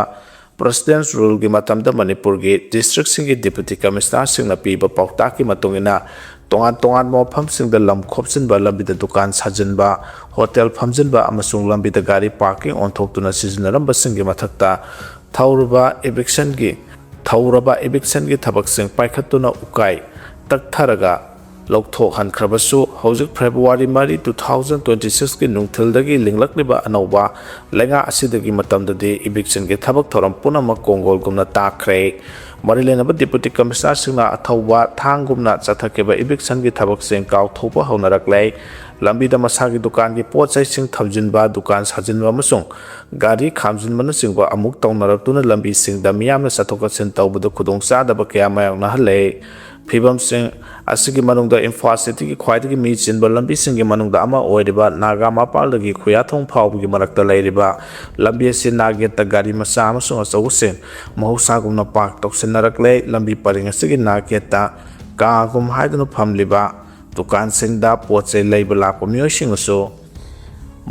ꯄ꯭ꯔꯁꯤꯗꯦꯟꯁ ꯔꯨꯜꯒꯤ ꯃꯇꯝꯗ ꯃꯅꯤꯄꯨꯔꯒꯤ ꯗꯤꯁꯇ꯭ꯔꯤꯛꯁꯤꯡꯒꯤ ꯗꯤꯄꯨꯇꯤ ꯀꯃꯤꯁꯅꯔꯁꯤꯡꯅ ꯄꯤꯕ ꯄꯥꯎꯇꯥꯛꯀꯤ ꯃꯇꯨꯡ ꯏꯟꯅ, ꯇꯣꯉꯥꯟ ꯇꯣꯉꯥꯟꯕ ꯃꯐꯝꯁꯤꯡꯗ ꯂꯝ ꯈꯣꯞꯆꯤꯟꯕ, ꯂꯝꯕꯤꯗ ꯗꯨꯀꯥꯟ ꯁꯥꯖꯤꯟꯕ, ꯍꯣꯇꯦꯜ ꯐꯝꯖꯤꯟꯕ ꯑꯃꯁꯨꯡ ꯂꯝꯕꯤꯗ ꯒꯥꯔꯤ ꯄꯥꯔꯀꯤꯡ ꯑꯣꯟꯊꯣꯛꯇꯨꯅ ꯁꯤꯖꯤꯟꯅꯔꯝꯕꯁꯤꯡꯒꯤ ꯃꯊꯛꯇ ꯊꯧꯔꯕ ꯏꯚꯤꯛꯁꯟꯒꯤ, ꯊꯧꯔꯕ ꯏꯚꯤꯛꯁꯟꯒꯤ ꯊꯕꯛꯁꯤꯡ ꯄꯥꯏꯈꯠꯇꯨꯅ ꯎꯀꯥꯏ ꯇꯛꯊꯔꯒ ꯂꯧꯊꯣꯛꯍꯟꯈ꯭ꯔꯕꯁꯨ, ꯍꯧꯖꯤꯛ ꯐꯦꯕ꯭ꯔꯨꯋꯥꯔꯤ ꯃꯔꯤ, ꯇꯨ ꯊꯥꯎꯖꯟ ꯇ꯭ꯋꯦꯟꯇꯤ ꯁꯤꯛꯁꯀꯤ ꯅꯨꯡꯊꯤꯜꯗꯒꯤ ꯂꯤꯡꯂꯛꯂꯤꯕ ꯑꯅꯧꯕ ꯂꯩꯉꯥꯛ ꯑꯁꯤꯗꯒꯤ ꯃꯇꯝꯗꯗꯤ ꯏꯚꯤꯛꯁꯟꯒꯤ ꯊꯕꯛ ꯊꯧꯔꯝ ꯄꯨꯝꯅꯃꯛ ꯀꯣꯡꯒꯣꯜꯒꯨꯝꯅ ꯇꯥꯈ꯭ꯔꯦ꯫ ꯃꯔꯤ ꯂꯩꯅꯕ ꯗꯤꯄꯨꯇꯤ ꯀꯃꯤꯁꯅꯔꯁꯤꯡꯅ ꯑꯊꯧꯕ ꯊꯥꯡꯒꯨꯝꯅ ꯆꯠꯊꯈꯤꯕ ꯏꯚꯤꯛꯁꯟꯒꯤ ꯊꯕꯛꯁꯤꯡ ꯀꯥꯎꯊꯣꯛꯄ ꯍꯧꯅꯔꯛꯂꯦ꯫ ꯂꯝꯕꯤꯗ ꯃꯁꯥꯒꯤ ꯗꯨꯀꯥꯟꯒꯤ ꯄꯣꯠ ꯆꯩꯁꯤꯡ ꯊꯝꯖꯤꯟꯕ, ꯗꯨꯀꯥꯟ ꯁꯥꯖꯤꯟꯕ ꯑꯃꯁꯨꯡ ꯒꯥꯔꯤ ꯈꯥꯝꯖꯤꯟꯕꯅꯆꯤꯡꯕ ꯑꯃꯨꯛ ꯇꯧꯅꯔꯛꯇꯨꯅ ꯂꯝꯕꯤꯁꯤꯡꯗ ꯃꯤꯌꯥꯝꯅ ꯆꯠꯊꯣꯛ ꯆꯠꯁꯤꯟ ꯇꯧꯕꯗ ꯈꯨꯗꯣꯡꯆꯥꯗꯕ ꯀꯌꯥ ꯃꯥꯌꯣꯛꯅꯍꯜꯂꯦ꯫ ꯐꯤꯕꯝꯁꯤꯡ ꯑꯁꯤꯒꯤ ꯃꯅꯨꯡꯗ ꯏꯝꯐꯥꯜ ꯁꯤꯇꯤꯒꯤ ꯈ꯭ꯋꯥꯏꯗꯒꯤ ꯃꯤ ꯆꯤꯟꯕ ꯂꯝꯕꯤꯁꯤꯡꯒꯤ ꯃꯅꯨꯡꯗ ꯑꯃ ꯑꯣꯏꯔꯤꯕ ꯅꯥꯒꯥ ꯃꯄꯥꯜꯗꯒꯤ ꯈꯨꯌꯥꯊꯣꯡ ꯐꯥꯎꯕꯒꯤ ꯃꯔꯛꯇ ꯂꯩꯔꯤꯕ ꯂꯝꯕꯤ ꯑꯁꯤ ꯅꯥꯛ ꯌꯦꯠꯇ ꯒꯥꯔꯤ ꯃꯆꯥ ꯑꯃꯁꯨꯡ ꯑꯆꯧꯕꯁꯤꯡ ꯃꯍꯧꯁꯥꯒꯨꯝꯅ ꯄꯥꯔꯛ ꯇꯧꯁꯤꯟꯅꯔꯛꯂꯦ꯫ ꯂꯝꯕꯤ ꯄꯔꯤꯡ ꯑꯁꯤꯒꯤ ꯅꯥꯛ ꯌꯦꯠꯇ ꯀꯥꯒꯨꯝ ꯍꯥꯏꯗꯨꯅ ꯐꯝꯂꯤꯕ ꯗꯨꯀꯥꯟꯁꯤꯡꯗ ꯄꯣꯠ ꯆꯩ ꯂꯩꯕ ꯂꯥꯛꯄ ꯃꯤꯑꯣꯏꯁꯤꯡꯅꯁꯨ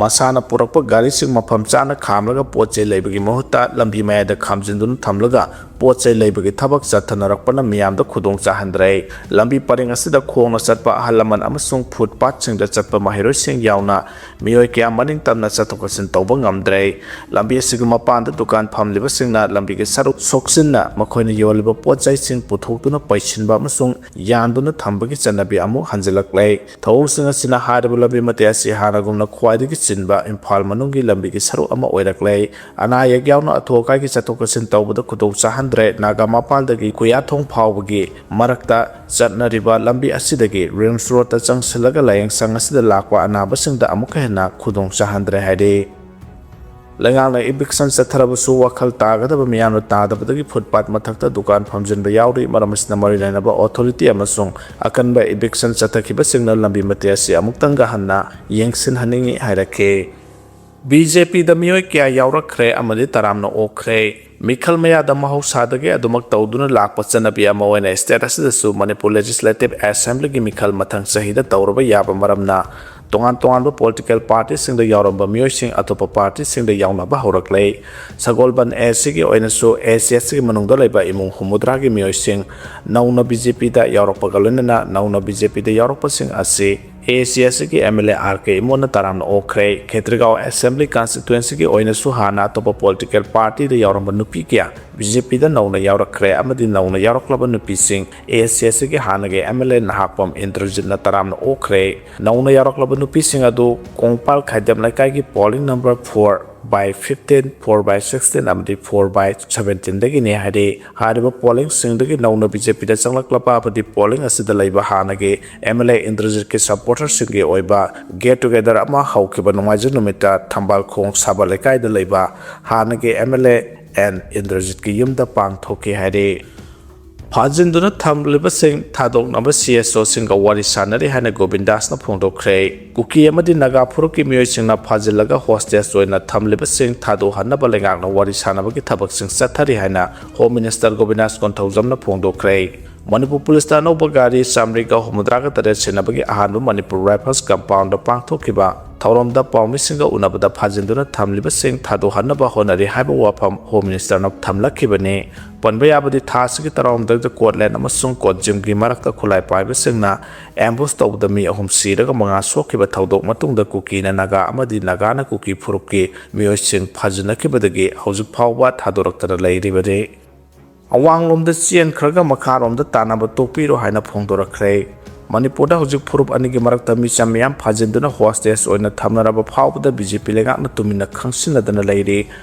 ꯃꯁꯥꯅ ꯄꯨꯔꯛꯄ ꯒꯥꯔꯤꯁꯤꯡ ꯃꯐꯝ ꯆꯥꯅ ꯈꯥꯝꯂꯒ ꯄꯣꯠ ꯆꯩ ꯂꯩꯕꯒꯤ ꯃꯍꯨꯠꯇ ꯂꯝꯕꯤ ꯃꯌꯥꯏꯗ ꯈꯥꯝꯖꯤꯟꯗꯨꯅ ꯊꯝꯂꯒ ꯄꯣꯠ ꯆꯩ ꯂꯩꯕꯒꯤ ꯊꯕꯛ ꯆꯠꯊꯅꯔꯛꯄꯅ ꯃꯤꯌꯥꯝꯗ ꯈꯨꯗꯣꯡ ꯆꯥꯍꯟꯗ꯭ꯔꯦ꯫ ꯂꯝꯕꯤ ꯄꯔꯦꯡ ꯑꯁꯤꯗ ꯈꯣꯡꯅ ꯆꯠꯄ ꯑꯍꯜ ꯂꯃꯟ ꯑꯃꯁꯨꯡ ꯐꯨꯠꯄꯥꯠꯁꯤꯡꯗ ꯆꯠꯄ ꯃꯍꯩꯔꯣꯏꯁꯤꯡ ꯌꯥꯎꯅ ꯃꯤꯑꯣꯏ ꯀꯌꯥ ꯃꯅꯤꯡ ꯇꯝꯅ ꯆꯠꯊꯣꯛ ꯆꯠꯁꯤꯟ ꯇꯧꯕ ꯉꯝꯗ꯭ꯔꯦ꯫ ꯂꯝꯕꯤ ꯑꯁꯤꯒꯤ ꯃꯄꯥꯟꯗ ꯗꯨꯀꯥꯟ ꯐꯝꯂꯤꯕꯁꯤꯡꯅ ꯂꯝꯕꯤꯒꯤ ꯁꯔꯨꯛ ꯁꯣꯛꯆꯤꯟꯅ ꯃꯈꯣꯏꯅ ꯌꯣꯜꯂꯤꯕ ꯄꯣꯠ ꯆꯩꯁꯤꯡ ꯄꯨꯊꯣꯛꯇꯨꯅ ꯄꯩꯁꯤꯟꯕ ꯑꯃꯁꯨꯡ ꯌꯥꯟꯗꯨꯅ ꯊꯝꯕꯒꯤ ꯆꯠꯅꯕꯤ ꯑꯃꯨꯛ ꯍꯟꯖꯤꯜꯂꯛꯂꯦ꯫ ꯊꯧꯑꯣꯡꯁꯤꯡ ꯑꯁꯤꯅ ꯍꯥꯏꯔꯤꯕ ꯂꯝꯕꯤ ꯃꯇꯦꯛ ꯑꯁꯤ ꯍꯥꯟꯅꯒꯨꯝꯅ ꯈ꯭ꯋꯥꯏꯗꯒꯤ ꯆꯤꯟꯕ ꯏꯝꯐꯥꯜ ꯃꯅꯨꯡꯒꯤ ꯂꯝꯕꯤꯒꯤ ꯁꯔꯨꯛ ꯑꯃ ꯑꯣꯏꯔꯛꯂꯦ꯫ ꯑꯅꯥ ꯑꯌꯦꯛ ꯌꯥꯎꯅ ꯑꯊꯨ ꯑꯀꯥꯏꯒꯤ ꯆꯠꯊꯣꯛ ꯆꯠꯁꯤꯟ ꯇꯧꯕꯗ ꯈꯨꯗꯣꯡ ꯆꯥꯍꯟꯗ꯭ꯔꯦ꯫ ꯅꯥꯒꯥ ꯃꯄꯥꯜꯗꯒꯤ ꯈꯨꯌꯥꯊꯣꯡ ꯐꯥꯎꯕꯒꯤ ꯃꯔꯛꯇ ꯆꯠꯅꯔꯤꯕ ꯂꯝꯕꯤ ꯑꯁꯤꯗꯒꯤ ꯔꯤꯝꯁ ꯔꯣꯗꯇ ꯆꯪꯁꯤꯜꯂꯒ ꯂꯥꯌꯦꯡ ꯁꯪ ꯑꯁꯤꯗ ꯂꯥꯛꯄ ꯑꯅꯥꯕꯁꯤꯡꯗ ꯑꯃꯨꯛꯀ ꯍꯦꯟꯅ ꯈꯨꯗꯣꯡ ꯆꯥꯍꯟꯗ꯭ꯔꯦ ꯍꯥꯏꯔꯤ꯫ ꯂꯩꯉꯥꯛꯅ ꯏꯚꯤꯛꯁꯟ ꯆꯠꯊꯔꯕꯁꯨ ꯋꯥꯈꯜ ꯇꯥꯒꯗꯕ ꯃꯤꯌꯥꯝꯅ ꯇꯥꯗꯕꯗꯒꯤ ꯐꯨꯠꯄꯥꯠ ꯃꯊꯛꯇ ꯗꯨꯀꯥꯟ ꯐꯝꯖꯤꯟꯕ ꯌꯥꯎꯔꯤ꯫ ꯃꯔꯝ ꯑꯁꯤꯅ ꯃꯔꯤ ꯂꯩꯅꯕ ꯑꯣꯊꯣꯔꯤꯇꯤ ꯑꯃꯁꯨꯡ ꯑꯀꯟꯕ ꯏꯚꯤꯛꯁꯟ ꯆꯠꯊꯈꯤꯕꯁꯤꯡꯅ ꯂꯝꯕꯤ ꯃꯇꯦꯛ ꯑꯁꯤ ꯑꯃꯨꯛꯇꯪꯒ ꯍꯟꯅ ꯌꯦꯡꯁꯤꯟꯍꯟꯅꯤꯡꯏ ꯍꯥꯏꯔꯛꯈꯤ꯫ ꯕꯤ ꯖꯦ ꯄꯤꯗ ꯃꯤꯑꯣꯏ ꯀꯌꯥ ꯌꯥꯎꯔꯛꯈ꯭ꯔꯦ ꯑꯃꯗꯤ ꯇꯔꯥꯝꯅ ꯑꯣꯛꯈ꯭ꯔꯦ꯫ ꯃꯤꯈꯜ ꯃꯌꯥꯗ ꯃꯍꯧꯁꯥꯗꯒꯤ ꯑꯗꯨꯃꯛ ꯇꯧꯗꯨꯅ ꯂꯥꯛꯄ ꯆꯠꯅꯕꯤ ꯑꯃ ꯑꯣꯏꯅ state ꯑꯁꯤꯗꯁꯨ Manipur Legislative Assemblyꯒꯤ ꯃꯤꯈꯜ ꯃꯊꯪ ꯆꯍꯤꯗ ꯇꯧꯔꯕ ꯌꯥꯕ ꯃꯔꯝꯅ ꯇꯣꯉꯥꯟ ꯇꯣꯉꯥꯟꯕ political partyꯁꯤꯡꯗ ꯌꯥꯎꯔꯝꯕ ꯃꯤꯑꯣꯏꯁꯤꯡ ꯑꯇꯣꯞꯄ partyꯁꯤꯡꯗ ꯌꯥꯎꯅꯕ ꯍꯧꯔꯛꯂꯦ꯫ ꯁꯒꯣꯜꯕꯟ ACꯒꯤ ꯑꯣꯏꯅꯁꯨ ACSꯒꯤ ꯃꯅꯨꯡꯗ ꯂꯩꯕ ꯏꯃꯨꯡ ꯍꯨꯝꯐꯨꯇꯔꯥꯒꯤ ꯃꯤꯑꯣꯏꯁꯤꯡ ꯅꯧꯅ BJPꯗ ꯌꯥꯎꯔꯛꯄꯒ ꯂꯣꯏꯅꯅ ꯅꯧꯅ BJPꯗ ꯌꯥꯎꯔꯛꯄꯁꯤꯡ ꯑꯁꯤ ACSꯒꯤ MLA RK ꯏꯃꯣꯟꯅ ꯇꯔꯥꯝꯅ ꯑꯣꯛꯈ꯭ꯔꯦ꯫ ꯈꯦꯇ꯭ꯔꯤꯒꯥꯎ Assembly Constituencyꯒꯤ ꯑꯣꯏꯅꯁꯨ ꯍꯥꯟꯅ ꯑꯇꯣꯞꯄ political partyꯗ ꯌꯥꯎꯔꯝꯕ ꯅꯨꯄꯤ ꯀꯌꯥ BJPꯗ ꯅꯧꯅ ꯌꯥꯎꯔꯛꯈ꯭ꯔꯦ ꯑꯃꯗꯤ ꯅꯧꯅ ꯌꯥꯎꯔꯛꯂꯕ ꯅꯨꯄꯤꯁꯤꯡ ACSꯒꯤ ꯍꯥꯟꯅꯒꯤ MLA ꯅꯍꯥꯛꯄꯝ ꯏꯟꯗ꯭ꯔꯖꯤꯠꯅ ꯇꯔꯥꯝꯅ ꯑꯣꯛꯈ꯭ꯔꯦ꯫ ꯅꯧꯅ ꯌꯥꯎꯔꯛꯂꯕ ꯅꯨꯄꯤꯁꯤꯡ ꯑꯗꯨ ꯀꯣꯡꯄꯥꯜ ꯈꯥꯏꯗꯦꯝ ꯂꯩꯀꯥꯏꯒꯤ polling number four by fifteen, four by sixteen ꯑꯃꯗꯤ four by seventeenꯗꯒꯤꯅꯤ ꯍꯥꯏꯔꯤ꯫ ꯍꯥꯏꯔꯤꯕ polling ꯁꯤꯡꯗꯒꯤ ꯅꯧꯅ BJPꯗ ꯆꯪꯂꯛꯂꯕ ꯑꯃꯗꯤ polling ꯑꯁꯤꯗ ꯂꯩꯕ ꯍꯥꯟꯅꯒꯤ MLA ꯏꯟꯗ꯭ꯔꯖꯤꯠꯀꯤ supporterꯁꯤꯡꯒꯤ ꯑꯣꯏꯕ get together ꯑꯃ ꯍꯧꯈꯤꯕ ꯅꯣꯡꯃꯥꯏꯖꯤꯡ ꯅꯨꯃꯤꯠꯇ ꯊꯝꯕꯥꯜ ꯈꯣꯡ ꯁꯥꯕ ꯂꯩꯀꯥꯏꯗ ꯂꯩꯕ ꯍꯥꯟꯅꯒꯤ MLA ꯑꯦꯟ ꯏꯟꯗ꯭ꯔꯖꯤꯠꯀꯤ ꯌꯨꯝꯗ ꯄꯥꯡꯊꯣꯛꯈꯤ ꯍꯥꯏꯔꯤ꯫ ꯐꯥꯖꯤꯟꯗꯨꯅ ꯊꯝꯂꯤꯕꯁꯤꯡ ꯊꯥꯗꯣꯛꯅꯕ CSOꯁꯤꯡꯒ ꯋꯥꯔꯤ ꯁꯥꯟꯅꯔꯤ ꯍꯥꯏꯅ ꯒꯣꯕꯤꯟꯗꯥꯁꯅ ꯐꯣꯡꯗꯣꯛꯈ꯭ꯔꯦ꯫ ꯀꯨꯀꯤ ꯑꯃꯗꯤ ꯅꯥꯒꯥ ꯐꯨꯔꯨꯞꯀꯤ ꯃꯤꯑꯣꯏꯁꯤꯡꯅ ꯐꯥꯖꯤꯜꯂꯒ hostage ꯑꯣꯏꯅ ꯊꯝꯂꯤꯕꯁꯤꯡ ꯊꯥꯗꯣꯛꯍꯟꯅꯕ ꯂꯩꯉꯥꯛꯅ ꯋꯥꯔꯤ ꯁꯥꯟꯅꯕꯒꯤ ꯊꯕꯛꯁꯤꯡ ꯆꯠꯊꯔꯤ ꯍꯥꯏꯅ Home Minister ꯒꯣꯕꯤꯟꯗꯥꯁ ꯀꯣꯟꯊꯧꯖꯝꯅ ꯐꯣꯡꯗꯣꯛꯈ꯭ꯔꯦ꯫ ꯃꯅꯤꯄꯨꯔ ꯄꯨꯂꯤꯁꯅ ꯑꯅꯧꯕ ꯒꯥꯔꯤ ꯆꯥꯃꯔꯤꯒ ꯍꯨꯝꯐꯨꯇꯔꯥꯒ ꯇꯔꯦꯠ ꯁꯤꯟꯅꯕꯒꯤ ꯑꯍꯥꯟꯕ ꯃꯅꯤꯄꯨꯔ ꯔꯥꯏꯐꯜꯁ ꯀꯝꯄꯥꯎꯟꯗ ꯄꯥꯡꯊꯣꯛꯈꯤꯕ ꯊꯧꯔꯝꯗ ꯄꯥꯎꯃꯤꯁꯤꯡꯒ ꯎꯅꯕꯗ ꯐꯥꯖꯤꯟꯗꯨꯅ ꯊꯝꯂꯤꯕꯁꯤꯡ ꯊꯥꯗꯣꯛꯍꯟꯅꯕ ꯍꯣꯠꯅꯔꯤ ꯍꯥꯏꯕ ꯋꯥꯐꯝ ꯍꯣꯝ ꯃꯤꯅꯤꯁꯇꯔꯅ ꯊꯝꯂꯛꯈꯤꯕꯅꯤ꯫ ꯄꯟꯕ ꯌꯥꯕꯗꯤ, ꯊꯥ ꯑꯁꯤꯒꯤ ꯇꯔꯥꯍꯨꯝꯗꯣꯏꯗ ꯀꯣꯠꯂꯦꯟ ꯑꯃꯁꯨꯡ ꯀꯣꯠꯖꯤꯝꯒꯤ ꯃꯔꯛꯇ ꯈꯨꯠꯂꯥꯏ ꯄꯥꯏꯕꯁꯤꯡꯅ ꯑꯦꯝꯕꯨꯁ ꯇꯧꯕꯗ ꯃꯤ ꯑꯍꯨꯝ ꯁꯤꯔꯒ ꯃꯉꯥ ꯁꯣꯛꯈꯤꯕ ꯊꯧꯗꯣꯛ ꯃꯇꯨꯡꯗ ꯀꯨꯀꯤꯅ ꯅꯥꯒꯥ ꯑꯃꯗꯤ ꯅꯥꯒꯥꯅ ꯀꯨꯀꯤ ꯐꯨꯔꯨꯞꯀꯤ ꯃꯤꯑꯣꯏꯁꯤꯡ ꯐꯥꯖꯤꯟꯅꯈꯤꯕꯗꯒꯤ ꯍꯧꯖꯤꯛ ꯐꯥꯎꯕ ꯊꯥꯗꯣꯔꯛꯇꯅ ꯂꯩꯔꯤꯕꯅꯤ꯫ ꯑꯋꯥꯡꯂꯣꯝꯗ ꯆꯦꯟꯈ꯭ꯔꯒ ꯃꯈꯥꯔꯣꯝꯗ ꯇꯥꯟꯅꯕ ꯇꯣꯛꯄꯤꯔꯣ ꯍꯥꯏꯅ ꯐꯣꯡꯗꯣꯔꯛꯈ꯭ꯔꯦ꯫ ꯃꯅꯤꯄꯨꯔꯗ ꯍꯧꯖꯤꯛ ꯐꯨꯔꯨꯞ ꯑꯅꯤꯒꯤ ꯃꯔꯛꯇ ꯃꯤꯆꯝ ꯃꯤꯌꯥꯝ ꯐꯥꯖꯤꯟꯗꯨꯅ ꯍꯣꯁꯇꯦꯖ ꯑꯣꯏꯅ ꯊꯝꯅꯔꯕ ꯐꯥꯎꯕꯗ ꯕꯤ ꯖꯦ ꯄꯤ ꯂꯩꯉꯥꯛꯅ ꯇꯨꯃꯤꯟꯅ ꯈꯪꯁꯤꯟꯅꯗꯅ ꯂꯩꯔꯤ꯫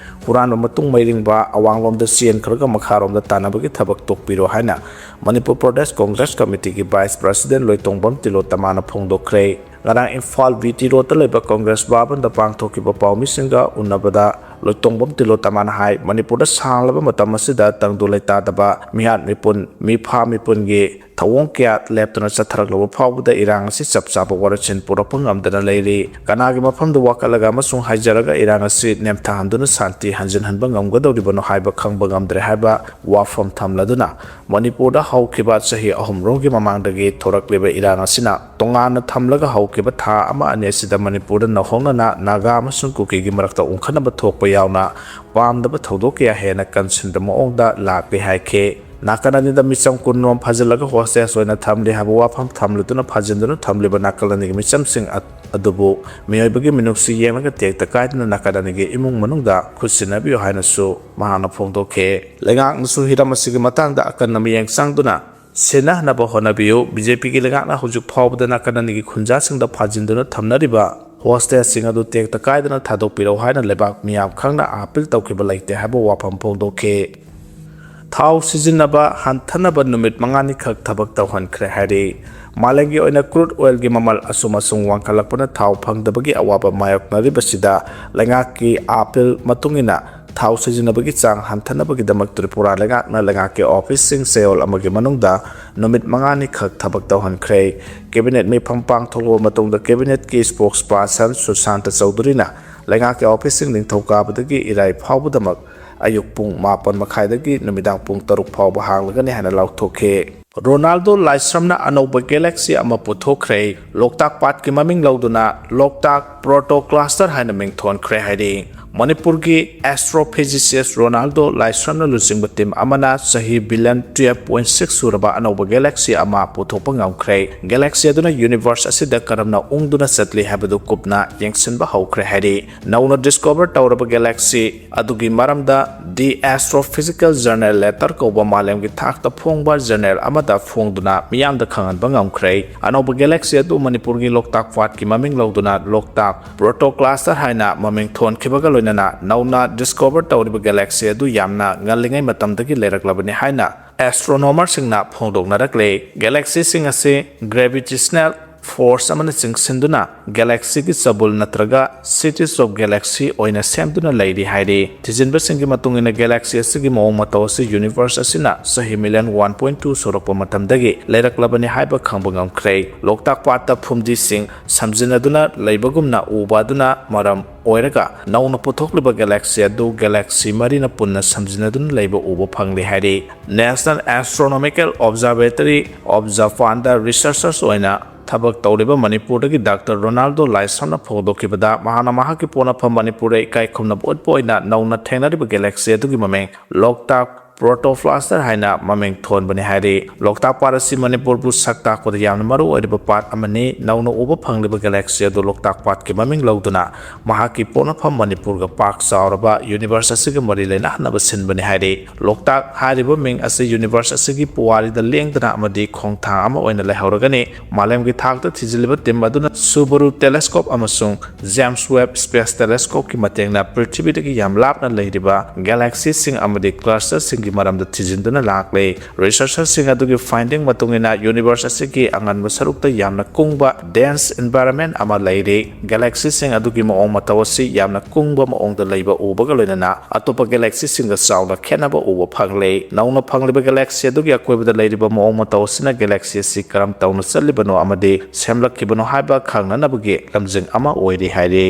ꯍꯨꯔꯥꯟꯕ ꯃꯇꯨꯡ ꯃꯩꯔꯤꯡꯕ ꯑꯋꯥꯡꯂꯣꯝꯗ ꯆꯦꯟꯈ꯭ꯔꯒ ꯃꯈꯥꯔꯣꯝꯗ ꯇꯥꯟꯅꯕꯒꯤ ꯊꯕꯛ ꯇꯣꯛꯄꯤꯔꯣ ꯍꯥꯏꯅ ꯃꯅꯤꯄꯨꯔ ꯄ꯭ꯔꯗꯦꯁ ꯀꯣꯡꯒ꯭ꯔꯦꯁ ꯀꯃꯤꯇꯤꯒꯤ ꯚꯥꯏꯁ ꯄ꯭ꯔꯁꯤꯗꯦꯟ ꯂꯣꯏꯇꯣꯡꯕꯝ ꯇꯤꯂꯣꯇꯃꯥꯅ ꯐꯣꯡꯗꯣꯛꯈ꯭ꯔꯦ꯫ ꯉꯔꯥꯡ ꯏꯝꯐꯥꯜ ꯕꯤ ꯇꯤ ꯔꯣꯗꯇ ꯂꯩꯕ ꯀꯣꯡꯒ꯭ꯔꯦꯁ ꯚꯕꯟꯗ ꯄꯥꯡꯊꯣꯛꯈꯤꯕ ꯄꯥꯎꯃꯤꯁꯤꯡꯒ ꯎꯅꯕꯗ ꯂꯣꯏꯇꯣꯡꯕꯝ ꯇꯤꯂꯣꯇꯃꯥꯅ ꯍꯥꯏ, ꯃꯅꯤꯄꯨꯔꯗ ꯁꯥꯡꯂꯕ ꯃꯇꯝ ꯑꯁꯤꯗ ꯇꯪꯗꯨ ꯂꯩꯇꯥꯗꯕ ꯃꯤꯍꯥꯠ ꯃꯤꯄꯨꯟ, ꯃꯤꯐꯥ ꯃꯤꯄꯨꯟꯒꯤ ꯊꯧꯑꯣꯡ ꯀꯌꯥ ꯂꯦꯞꯇꯅ ꯆꯠꯊꯔꯛꯂꯕ ꯐꯥꯎꯕꯗ ꯏꯔꯥꯡ ꯑꯁꯤ ꯆꯞ ꯆꯥꯕ ꯋꯥꯔꯦꯞꯁꯤꯟ ꯄꯨꯔꯛꯄ ꯉꯝꯗꯅ ꯂꯩꯔꯤ꯫ ꯀꯅꯥꯒꯤ ꯃꯐꯝꯗ ꯋꯥꯀꯠꯂꯒ ꯑꯃꯁꯨꯡ ꯍꯥꯏꯖꯔꯒ ꯏꯔꯥꯡ ꯑꯁꯤ ꯅꯦꯝꯊꯍꯟꯗꯨꯅ ꯁꯥꯟꯇꯤ ꯍꯟꯖꯤꯟꯍꯟꯕ ꯉꯝꯒꯗꯧꯔꯤꯕꯅꯣ ꯍꯥꯏꯕ ꯈꯪꯕ ꯉꯝꯗ꯭ꯔꯦ ꯍꯥꯏꯕ ꯋꯥꯐꯝ ꯊꯝꯂꯗꯨꯅ, ꯃꯅꯤꯄꯨꯔꯗ ꯍꯧꯈꯤꯕ ꯆꯍꯤ ꯑꯍꯨꯝꯔꯣꯝꯒꯤ ꯃꯃꯥꯡꯗꯒꯤ ꯊꯣꯔꯛꯂꯤꯕ ꯏꯔꯥꯡ ꯑꯁꯤꯅ ꯇꯣꯉꯥꯟꯅ ꯊꯝꯂꯒ ꯍꯧꯈꯤꯕ ꯊꯥ ꯑꯃ ꯑꯅꯤ ꯑꯁꯤꯗ ꯃꯅꯤꯄꯨꯔꯗ ꯅꯧꯍꯧꯅꯅ ꯅꯥꯒꯥ ꯑꯃꯁꯨꯡ ꯀꯨꯀꯤꯒꯤ ꯃꯔꯛꯇ ꯎꯪꯈꯠꯅꯕ ꯊꯣꯛꯄ ꯌꯥꯎꯅ ꯄꯥꯝꯗꯕ ꯊꯧꯗꯣꯛ ꯀꯌꯥ ꯍꯦꯟꯅ ꯀꯟꯁꯤꯟꯕ ꯃꯑꯣꯡꯗ ꯂꯥꯛꯂꯦ ꯍꯥꯏꯈꯤ꯫ ꯅꯥꯀꯟ ꯑꯅꯤꯗ ꯃꯤꯆꯝ ꯀꯨꯟꯔꯣꯝ ꯐꯥꯖꯤꯜꯂꯒ ꯍꯣꯁꯇꯦꯖ ꯑꯣꯏꯅ ꯊꯝꯂꯤ ꯍꯥꯏꯕ ꯋꯥꯐꯝ ꯊꯝꯂꯗꯨꯅ ꯐꯥꯖꯤꯟꯗꯨꯅ ꯊꯝꯂꯤꯕ ꯅꯥꯀꯜ ꯑꯅꯤꯒꯤ ꯃꯤꯆꯝꯁꯤꯡ ꯑ-, ꯑꯗꯨꯕꯨ ꯃꯤꯑꯣꯏꯕꯒꯤ ꯃꯤꯅꯨꯡꯁꯤ ꯌꯦꯡꯂꯒ ꯇꯦꯛꯇ ꯀꯥꯏꯗꯅ ꯅꯥꯀꯜ ꯑꯅꯤꯒꯤ ꯏꯃꯨꯡ ꯃꯅꯨꯡꯗ ꯈꯨꯠꯁꯤꯟꯅꯕꯤꯌꯨ ꯍꯥꯏꯅꯁꯨ ꯃꯍꯥꯛꯅ ꯐꯣꯡꯗꯣꯛꯈꯤ꯫ ꯂꯩꯉꯥꯛꯅꯁꯨ ꯍꯤꯔꯝ ꯑꯁꯤꯒꯤ ꯃꯇꯥꯡꯗ ꯑꯀꯟꯕ ꯃꯤꯠꯌꯦꯡ ꯆꯪꯗꯨꯅ ꯁꯤꯟꯅꯍꯟꯅꯕ ꯍꯣꯠꯅꯕꯤꯌꯨ꯫ ꯕꯤ ꯖꯦ ꯄꯤꯒꯤ ꯂꯩꯉꯥꯛꯅ ꯍꯧꯖꯤꯛ ꯐꯥꯎꯕꯗ ꯅꯥꯀꯜ ꯑꯅꯤꯒꯤ ꯈꯨꯟꯖꯥꯁꯤꯡꯗ ꯐꯥꯖꯤꯟꯗꯨꯅ ꯊꯝꯅꯔꯤꯕ ꯍꯣꯁꯇꯦꯖꯁꯤꯡ ꯑꯗꯨ ꯇꯦꯛꯇ ꯀꯥꯏꯗꯅ ꯊꯥꯗꯣꯛꯄꯤꯔꯛꯎ ꯍꯥꯏꯅ ꯂꯩꯕꯥꯛ ꯃꯤꯌꯥꯝ ꯈꯪꯅ ꯑꯥꯄꯤꯜ ꯇꯧꯈꯤꯕ ꯂꯩꯇꯦ ꯍꯥꯏꯕ ꯋꯥꯐꯝ ꯐꯣꯡꯗꯣꯛꯈꯤ꯫ ꯊꯥꯎ ꯁꯤꯖꯤꯟꯅꯕ ꯍꯟꯊꯅꯕ ꯅꯨꯃꯤꯠ ꯃꯉꯥꯅꯤꯈꯛ ꯊꯕꯛ ꯇꯧꯍꯟꯈ꯭ꯔꯦ ꯍꯥꯏꯔꯤ꯫ ꯃꯥꯂꯦꯝꯒꯤ ꯑꯣꯏꯅ ꯀ꯭ꯔꯨꯗ ꯑꯣꯏꯜꯒꯤ ꯃꯃꯜ ꯑꯁꯨꯝ ꯑꯁꯨꯝ ꯋꯥꯡꯈꯠꯂꯛꯄꯅ ꯊꯥꯎ ꯐꯪꯗꯕꯒꯤ ꯑꯋꯥꯕ ꯃꯥꯌꯣꯛꯅꯔꯤꯕꯁꯤꯗ ꯂꯩꯉꯥꯛꯀꯤ ꯑꯥꯄꯤꯜ ꯃꯇꯨꯡ ꯏꯟꯅ ꯊꯥꯎ ꯁꯤꯖꯤꯟꯅꯕꯒꯤ ꯆꯥꯡ ꯍꯟꯊꯅꯕꯒꯤꯗꯃꯛ ꯇ꯭ꯔꯤꯄꯨꯔꯥ ꯂꯩꯉꯥꯛꯅ ꯂꯩꯉꯥꯛꯀꯤ ꯑꯣꯐꯤꯁꯁꯤꯡ ꯆꯌꯣꯜ ꯑꯃꯒꯤ ꯃꯅꯨꯡꯗ ꯅꯨꯃꯤꯠ ꯃꯉꯥꯅꯤꯈꯛ ꯊꯕꯛ ꯇꯧꯍꯟꯈ꯭ꯔꯦ꯫ ꯀꯦꯕꯤꯅꯦꯠ ꯃꯤꯐꯝ ꯄꯥꯡꯊꯣꯛꯂꯕ ꯃꯇꯨꯡꯗ ꯀꯦꯕꯤꯅꯦꯠꯀꯤ ꯁ꯭ꯄꯣꯛꯁ ꯄꯥꯔꯁꯟ ꯁꯨꯁꯥꯟꯇ ꯆꯧꯙꯨꯔꯤꯅ ꯂꯩꯉꯥꯛꯀꯤ ꯑꯣꯐꯤꯁꯁꯤꯡ ꯅꯤꯡꯊꯧꯀꯥꯕꯗꯒꯤ ꯏꯔꯥꯏ ꯐꯥꯎꯕꯗꯃꯛ ꯑꯌꯨꯛ ꯄꯨꯡ ꯃꯥꯄꯟ ꯃꯈꯥꯏꯗꯒꯤ ꯅꯨꯃꯤꯗꯥꯡ ꯄꯨꯡ ꯇꯔꯨꯛ ꯐꯥꯎꯕ ꯍꯥꯡꯂꯒꯅꯤ ꯍꯥꯏꯅ ꯂꯥꯎꯊꯣꯛꯈꯤ꯫ ꯔꯣꯅꯥꯜꯗꯣ ꯂꯥꯏꯁ꯭ꯔꯝꯅ ꯑꯅꯧꯕ galaxy ꯑꯃ ꯄꯨꯊꯣꯛꯈ꯭ꯔꯦ꯫ ꯂꯣꯛꯇꯥꯛ ꯄꯥꯠꯀꯤ ꯃꯃꯤꯡ ꯂꯧꯗꯨꯅ ꯂꯣꯛꯇꯥꯛ Proto Cluster ꯍꯥꯏꯅ ꯃꯤꯡ ꯊꯣꯟꯈ꯭ꯔꯦ ꯍꯥꯏꯔꯤ꯫ ꯃꯅꯤꯄꯨꯔꯒꯤ astrophysicist ꯔꯣꯅꯥꯜꯗꯣ ꯂꯥꯏꯁ꯭ꯔꯝꯅ ꯂꯨꯆꯤꯡꯕ team ꯑꯃꯅ ꯆꯍꯤ billion twelve point six ꯁꯨꯔꯕ ꯑꯅꯧꯕ galaxy ꯑꯃ ꯄꯨꯊꯣꯛꯄ ꯉꯝꯈ꯭ꯔꯦ꯫ Galaxy ꯑꯗꯨꯅ universe ꯑꯁꯤꯗ ꯀꯔꯝꯅ ꯎꯪꯗꯨꯅ ꯆꯠꯂꯤ ꯍꯥꯏꯕꯗꯨ ꯀꯨꯞꯅ ꯌꯦꯡꯁꯤꯟꯕ ꯍꯧꯈ꯭ꯔꯦ ꯍꯥꯏꯔꯤ꯫ ꯅꯧꯅ discover ꯇꯧꯔꯕ galaxy ꯑꯗꯨꯒꯤ ꯃꯔꯝꯗ The Astrophysical Journal Letter ꯀꯧꯕ ꯃꯥꯂꯦꯝꯒꯤ ꯊꯥꯛꯇ ꯐꯣꯡꯕ journal ꯑꯃꯗ ꯐꯣꯡꯗꯨꯅ ꯃꯤꯌꯥꯝꯗ ꯈꯪꯍꯟꯕ ꯉꯝꯈ꯭ꯔꯦ꯫ ꯑꯅꯧꯕ galaxy ꯑꯗꯨ ꯃꯅꯤꯄꯨꯔꯒꯤ ꯂꯣꯛꯇꯥꯛ ꯄꯥꯠꯀꯤ ꯃꯃꯤꯡ ꯂꯧꯗꯨꯅ ꯂꯣꯛꯇꯥꯛ Proto Cluster ꯍꯥꯏꯅ ꯃꯃꯤꯡ ꯊꯣꯟꯈꯤꯕꯒ ꯂꯣꯏꯅꯅ ꯅꯧꯅ discover ꯇꯧꯔꯤꯕ galaxy ꯑꯗꯨ ꯌꯥꯝꯅ ꯉꯜꯂꯤꯉꯩ ꯃꯇꯝꯗꯒꯤ ꯂꯩꯔꯛꯂꯕꯅꯤ ꯍꯥꯏꯅ astronomerꯁꯤꯡꯅ ꯐꯣꯡꯗꯣꯛꯅꯔꯛꯂꯦ꯫ Galaxyꯁꯤꯡ ꯑꯁꯤ gravitational force ꯑꯃꯅ ꯆꯤꯡꯁꯤꯟꯗꯨꯅ galaxyꯒꯤ ꯆꯕꯨꯜ ꯅꯠꯇ꯭ꯔꯒ cities of galaxy ꯑꯣꯏꯅ ꯁꯦꯝꯗꯨꯅ ꯂꯩꯔꯤ ꯍꯥꯏꯔꯤ꯫ ꯊꯤꯖꯤꯟꯕꯁꯤꯡꯒꯤ ꯃꯇꯨꯡ ꯏꯟꯅ galaxy ꯑꯁꯤꯒꯤ ꯃꯑꯣꯡ ꯃꯇꯧ ꯑꯁꯤ universe ꯑꯁꯤꯅ ꯆꯍꯤ million one point two ꯁꯨꯔꯛꯄ ꯃꯇꯝꯗꯒꯤ ꯂꯩꯔꯛꯂꯕꯅꯤ ꯍꯥꯏꯕ ꯈꯪꯕ ꯉꯝꯈ꯭ꯔꯦ꯫ ꯂꯣꯛꯇꯥꯛ ꯄꯥꯠꯇ ꯐꯨꯝꯗꯤꯁꯤꯡ ꯁꯝꯖꯤꯟꯅꯗꯨꯅ ꯂꯩꯕꯒꯨꯝꯅ ꯎꯕ ꯑꯗꯨꯅ ꯃꯔꯝ ꯑꯣꯏꯔꯒ ꯅꯧꯅ ꯄꯨꯊꯣꯛꯂꯤꯕ galaxy ꯑꯗꯨ galaxy ꯃꯔꯤꯅ ꯄꯨꯟꯅ ꯁꯝꯖꯤꯟꯅꯗꯨꯅ ꯂꯩꯕ ꯎꯕ ꯐꯪꯂꯦ ꯍꯥꯏꯔꯤ꯫ National Astronomical Observatory of Japanꯗ researchers ꯑꯣꯏꯅ ꯊꯕꯛ ꯇꯧꯔꯤꯕ ꯃꯅꯤꯄꯨꯔꯗꯒꯤ ꯗꯥꯛꯇꯔ ꯔꯣꯅꯥꯜꯗꯣ ꯂꯥꯏꯁ꯭ꯔꯝꯅ ꯐꯣꯡꯗꯣꯛꯈꯤꯕꯗ ꯃꯍꯥꯛꯅ ꯃꯍꯥꯛꯀꯤ ꯄꯣꯠꯅꯐꯝ ꯃꯅꯤꯄꯨꯔꯗ ꯏꯀꯥꯏ ꯈꯨꯝꯅꯕ ꯎꯠꯄ ꯑꯣꯏꯅ ꯅꯧꯅ ꯊꯦꯡꯅꯔꯤꯕ galaxy ꯑꯗꯨꯒꯤ ꯃꯃꯤꯡ ꯂꯣꯛꯇꯥꯛ Proto Cluster ꯍꯥꯏꯅ ꯃꯃꯤꯡ ꯊꯣꯟꯕꯅꯤ ꯍꯥꯏꯔꯤ꯫ ꯂꯣꯛꯇꯥꯛ ꯄꯥꯠ ꯑꯁꯤ ꯃꯅꯤꯄꯨꯔꯕꯨ ꯁꯛ ꯇꯥꯛꯄꯗ ꯌꯥꯝꯅ ꯃꯔꯨ ꯑꯣꯏꯔꯤꯕ ꯄꯥꯠ ꯑꯃꯅꯤ꯫ ꯅꯧꯅ ꯎꯕ ꯐꯪꯂꯤꯕ galaxy ꯑꯗꯨ ꯂꯣꯛꯇꯥꯛ ꯄꯥꯠꯀꯤ ꯃꯃꯤꯡ ꯂꯧꯗꯨꯅ ꯃꯍꯥꯛꯀꯤ ꯄꯣꯛꯅꯐꯝ ꯃꯅꯤꯄꯨꯔꯒ ꯄꯥꯛ ꯆꯥꯎꯔꯕ universe ꯑꯁꯤꯒ ꯃꯔꯤ ꯂꯩꯅꯍꯟꯅꯕ ꯁꯤꯟꯕꯅꯤ ꯍꯥꯏꯔꯤ꯫ ꯂꯣꯛꯇꯥꯛ ꯍꯥꯏꯔꯤꯕ ꯃꯤꯡ ꯑꯁꯤ universe ꯑꯁꯤꯒꯤ ꯄꯨꯋꯥꯔꯤꯗ ꯂꯦꯡꯗꯅ ꯑꯃꯗꯤ ꯈꯣꯡꯊꯥꯡ ꯑꯃ ꯑꯣꯏꯅ ꯂꯩꯍꯧꯔꯒꯅꯤ꯫ ꯃꯥꯂꯦꯝꯒꯤ ꯊꯥꯛꯇ ꯊꯤꯖꯤꯜꯂꯤꯕ team ꯑꯗꯨꯅ Subaru telescope ꯑꯃꯁꯨꯡ James Webb Space Telescopeꯀꯤ ꯃꯇꯦꯡꯅ ꯄ꯭ꯔꯤꯊꯤꯕꯤꯗꯒꯤ ꯌꯥꯝ ꯂꯥꯞꯅ ꯂꯩꯔꯤꯕ galaxyꯁꯤꯡ ꯑꯃꯗꯤ clusterꯁꯤꯡꯒꯤ ꯃꯔꯝꯗ ꯊꯤꯖꯤꯟꯗꯨꯅ ꯂꯥꯛꯂꯤ꯫ Researcherꯁꯤꯡ ꯑꯗꯨꯒꯤ finding ꯃꯇꯨꯡ ꯏꯟꯅ universe ꯑꯁꯤꯒꯤ ꯑꯉꯟꯕ ꯁꯔꯨꯛꯇ ꯌꯥꯝꯅ ꯀꯨꯡꯕ dense environment ꯑꯃ ꯂꯩꯔꯤ꯫ Galaxyꯁꯤꯡ ꯑꯗꯨꯒꯤ ꯃꯑꯣꯡ ꯃꯇꯧ ꯑꯁꯤ ꯌꯥꯝꯅ ꯀꯨꯡꯕ ꯃꯑꯣꯡꯗ ꯂꯩꯕ ꯎꯕꯒ ꯂꯣꯏꯅꯅ ꯑꯇꯣꯞꯄ galaxyꯁꯤꯡꯒ ꯆꯥꯎꯅ ꯈꯦꯠꯅꯕ ꯎꯕ ꯐꯪꯂꯦ꯫ ꯅꯧꯅ ꯐꯪꯂꯤꯕ galaxy ꯑꯗꯨꯒꯤ ꯑꯀꯣꯏꯕꯗ ꯂꯩꯔꯤꯕ ꯃꯑꯣꯡ ꯃꯇꯧ ꯑꯁꯤꯅ galaxy ꯑꯁꯤ ꯀꯔꯝ ꯇꯧꯅ ꯆꯠꯂꯤꯕꯅꯣ ꯑꯃꯗꯤ ꯁꯦꯝꯂꯛꯈꯤꯕꯅꯣ ꯍꯥꯏꯕ ꯈꯪꯅꯅꯕꯒꯤ ꯂꯝꯖꯤꯡ ꯑꯃ ꯑꯣꯏꯔꯤ ꯍꯥꯏꯔꯤ꯫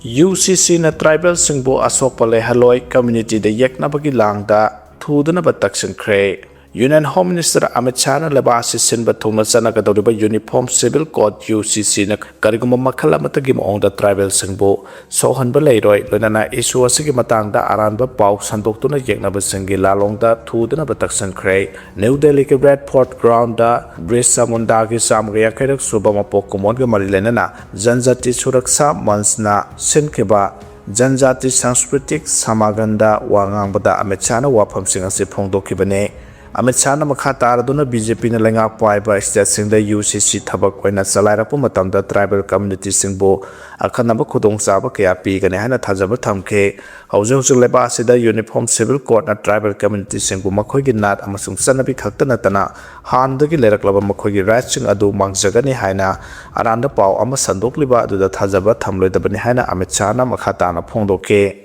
ꯌꯨ ꯁꯤ ꯁꯤꯅ ꯇ꯭ꯔꯥꯏꯕꯦꯜꯁꯤꯡꯕꯨ ꯑꯁꯣꯛꯄ ꯂꯩꯍꯜꯂꯣꯏ, ꯀꯝꯃ꯭ꯌꯨꯅꯤꯇꯤꯗ ꯌꯦꯛꯅꯕꯒꯤ ꯂꯥꯡꯗ ꯊꯨꯗꯅꯕ ꯇꯛꯁꯤꯟꯈ꯭ꯔꯦ꯫ ꯌꯨꯅꯤꯌꯟ ꯍꯣꯝ ꯃꯤꯅꯤꯁꯇꯔ ꯑꯃꯤꯠ ꯁꯥꯍꯅ ꯂꯩꯕꯥꯛ ꯑꯁꯤ ꯁꯤꯟꯕ ꯊꯨꯡꯅ ꯆꯠꯅꯒꯗꯧꯔꯤꯕ ꯌꯨꯅꯤꯐꯣꯔꯝ ꯁꯤꯚꯤꯜ ꯀꯣꯗ, ꯌꯨ ꯁꯤ ꯁꯤꯅ ꯀꯔꯤꯒꯨꯝꯕ ꯃꯈꯜ ꯑꯃꯠꯇꯒꯤ ꯃꯑꯣꯡꯗ ꯇ꯭ꯔꯥꯏꯕꯦꯜꯁꯤꯡꯕꯨ ꯁꯣꯛꯍꯟꯕ ꯂꯩꯔꯣꯏ, ꯂꯣꯏꯅꯅ ꯏꯁꯨ ꯑꯁꯤꯒꯤ ꯃꯇꯥꯡꯗ ꯑꯔꯥꯟꯕ ꯄꯥꯎ ꯁꯟꯗꯣꯛꯇꯨꯅ ꯌꯦꯛꯅꯕꯁꯤꯡꯒꯤ ꯂꯥꯂꯣꯡꯗ ꯊꯨꯗꯅꯕ ꯇꯛꯁꯤꯟꯈ꯭ꯔꯦ꯫ ꯅ꯭ꯌꯨ ꯗꯦꯜꯂꯤꯒꯤ ꯔꯦꯗ ꯐꯣꯔꯠ ꯒ꯭ꯔꯥꯎꯟꯗ ꯕꯤꯔꯁꯥ ꯃꯨꯟꯗꯥꯒꯤ ꯆꯥꯝꯃꯒ ꯌꯥꯡꯈꯩꯔꯛ ꯁꯨꯕ ꯃꯄꯣꯛ ꯀꯨꯝꯑꯣꯟꯒ ꯃꯔꯤ ꯂꯩꯅꯅ ꯖꯟꯖꯥꯇꯤ ꯁꯨꯔꯛꯁꯥ ꯃꯟꯆꯅ ꯁꯤꯟꯈꯤꯕ ꯖꯟꯖꯥꯇꯤ ꯁꯪꯁꯀ꯭ꯔꯤꯇꯤꯛ ꯁꯃꯥꯒꯟꯗ ꯋꯥ ꯉꯥꯡꯕꯗ ꯑꯃꯤꯠ ꯁꯥꯍꯅ ꯋꯥꯐꯝꯁꯤꯡ ꯑꯁꯤ ꯐꯣꯡꯗꯣꯛꯈꯤꯕꯅꯤ꯫ ꯑꯃꯤꯠ ꯁꯥꯍꯅ ꯃꯈꯥ ꯇꯥꯔꯗꯨꯅ ꯕꯤ ꯖꯦ ꯄꯤꯅ ꯂꯩꯉꯥꯛ ꯄꯥꯏꯕ ꯁ꯭ꯇꯦꯠꯁꯤꯡꯗ ꯌꯨ ꯁꯤ ꯁꯤ ꯊꯕꯛ ꯑꯣꯏꯅ ꯆꯂꯥꯏꯔꯛꯄ ꯃꯇꯝꯗ ꯇ꯭ꯔꯥꯏꯕꯦꯜ ꯀꯝꯃ꯭ꯌꯨꯅꯤꯇꯤꯁꯤꯡꯕꯨ ꯑꯈꯟꯅꯕ ꯈꯨꯗꯣꯡꯆꯥꯕ ꯀꯌꯥ ꯄꯤꯒꯅꯤ ꯍꯥꯏꯅ ꯊꯥꯖꯕ ꯊꯝꯈꯤ꯫ ꯍꯧꯖꯤꯛ ꯍꯧꯖꯤꯛ ꯂꯩꯕꯥꯛ ꯑꯁꯤꯗ ꯌꯨꯅꯤꯐꯣꯔꯝ ꯁꯤꯚꯤꯜ ꯀꯣꯗꯅ ꯇ꯭ꯔꯥꯏꯕꯦꯜ ꯀꯝꯃ꯭ꯌꯨꯅꯤꯇꯤꯁꯤꯡꯕꯨ ꯃꯈꯣꯏꯒꯤ ꯅꯥꯠ ꯑꯃꯁꯨꯡ ꯆꯠꯅꯕꯤ ꯈꯛꯇ ꯅꯠꯇꯅ ꯍꯥꯟꯅꯗꯒꯤ ꯂꯩꯔꯛꯂꯕ ꯃꯈꯣꯏꯒꯤ ꯔꯥꯏꯠꯁꯤꯡ ꯑꯗꯨ ꯃꯥꯡꯖꯒꯅꯤ ꯍꯥꯏꯅ ꯑꯔꯥꯟꯕ ꯄꯥꯎ ꯑꯃ ꯁꯟꯗꯣꯛꯂꯤꯕ ꯑꯗꯨꯗ ꯊꯥꯖꯕ ꯊꯝꯂꯣꯏꯗꯕꯅꯤ ꯍꯥꯏꯅ ꯑꯃꯤꯠ ꯁꯥꯍꯅ ꯃꯈꯥ ꯇꯥꯅ ꯐꯣꯡꯗꯣꯛꯈꯤ꯫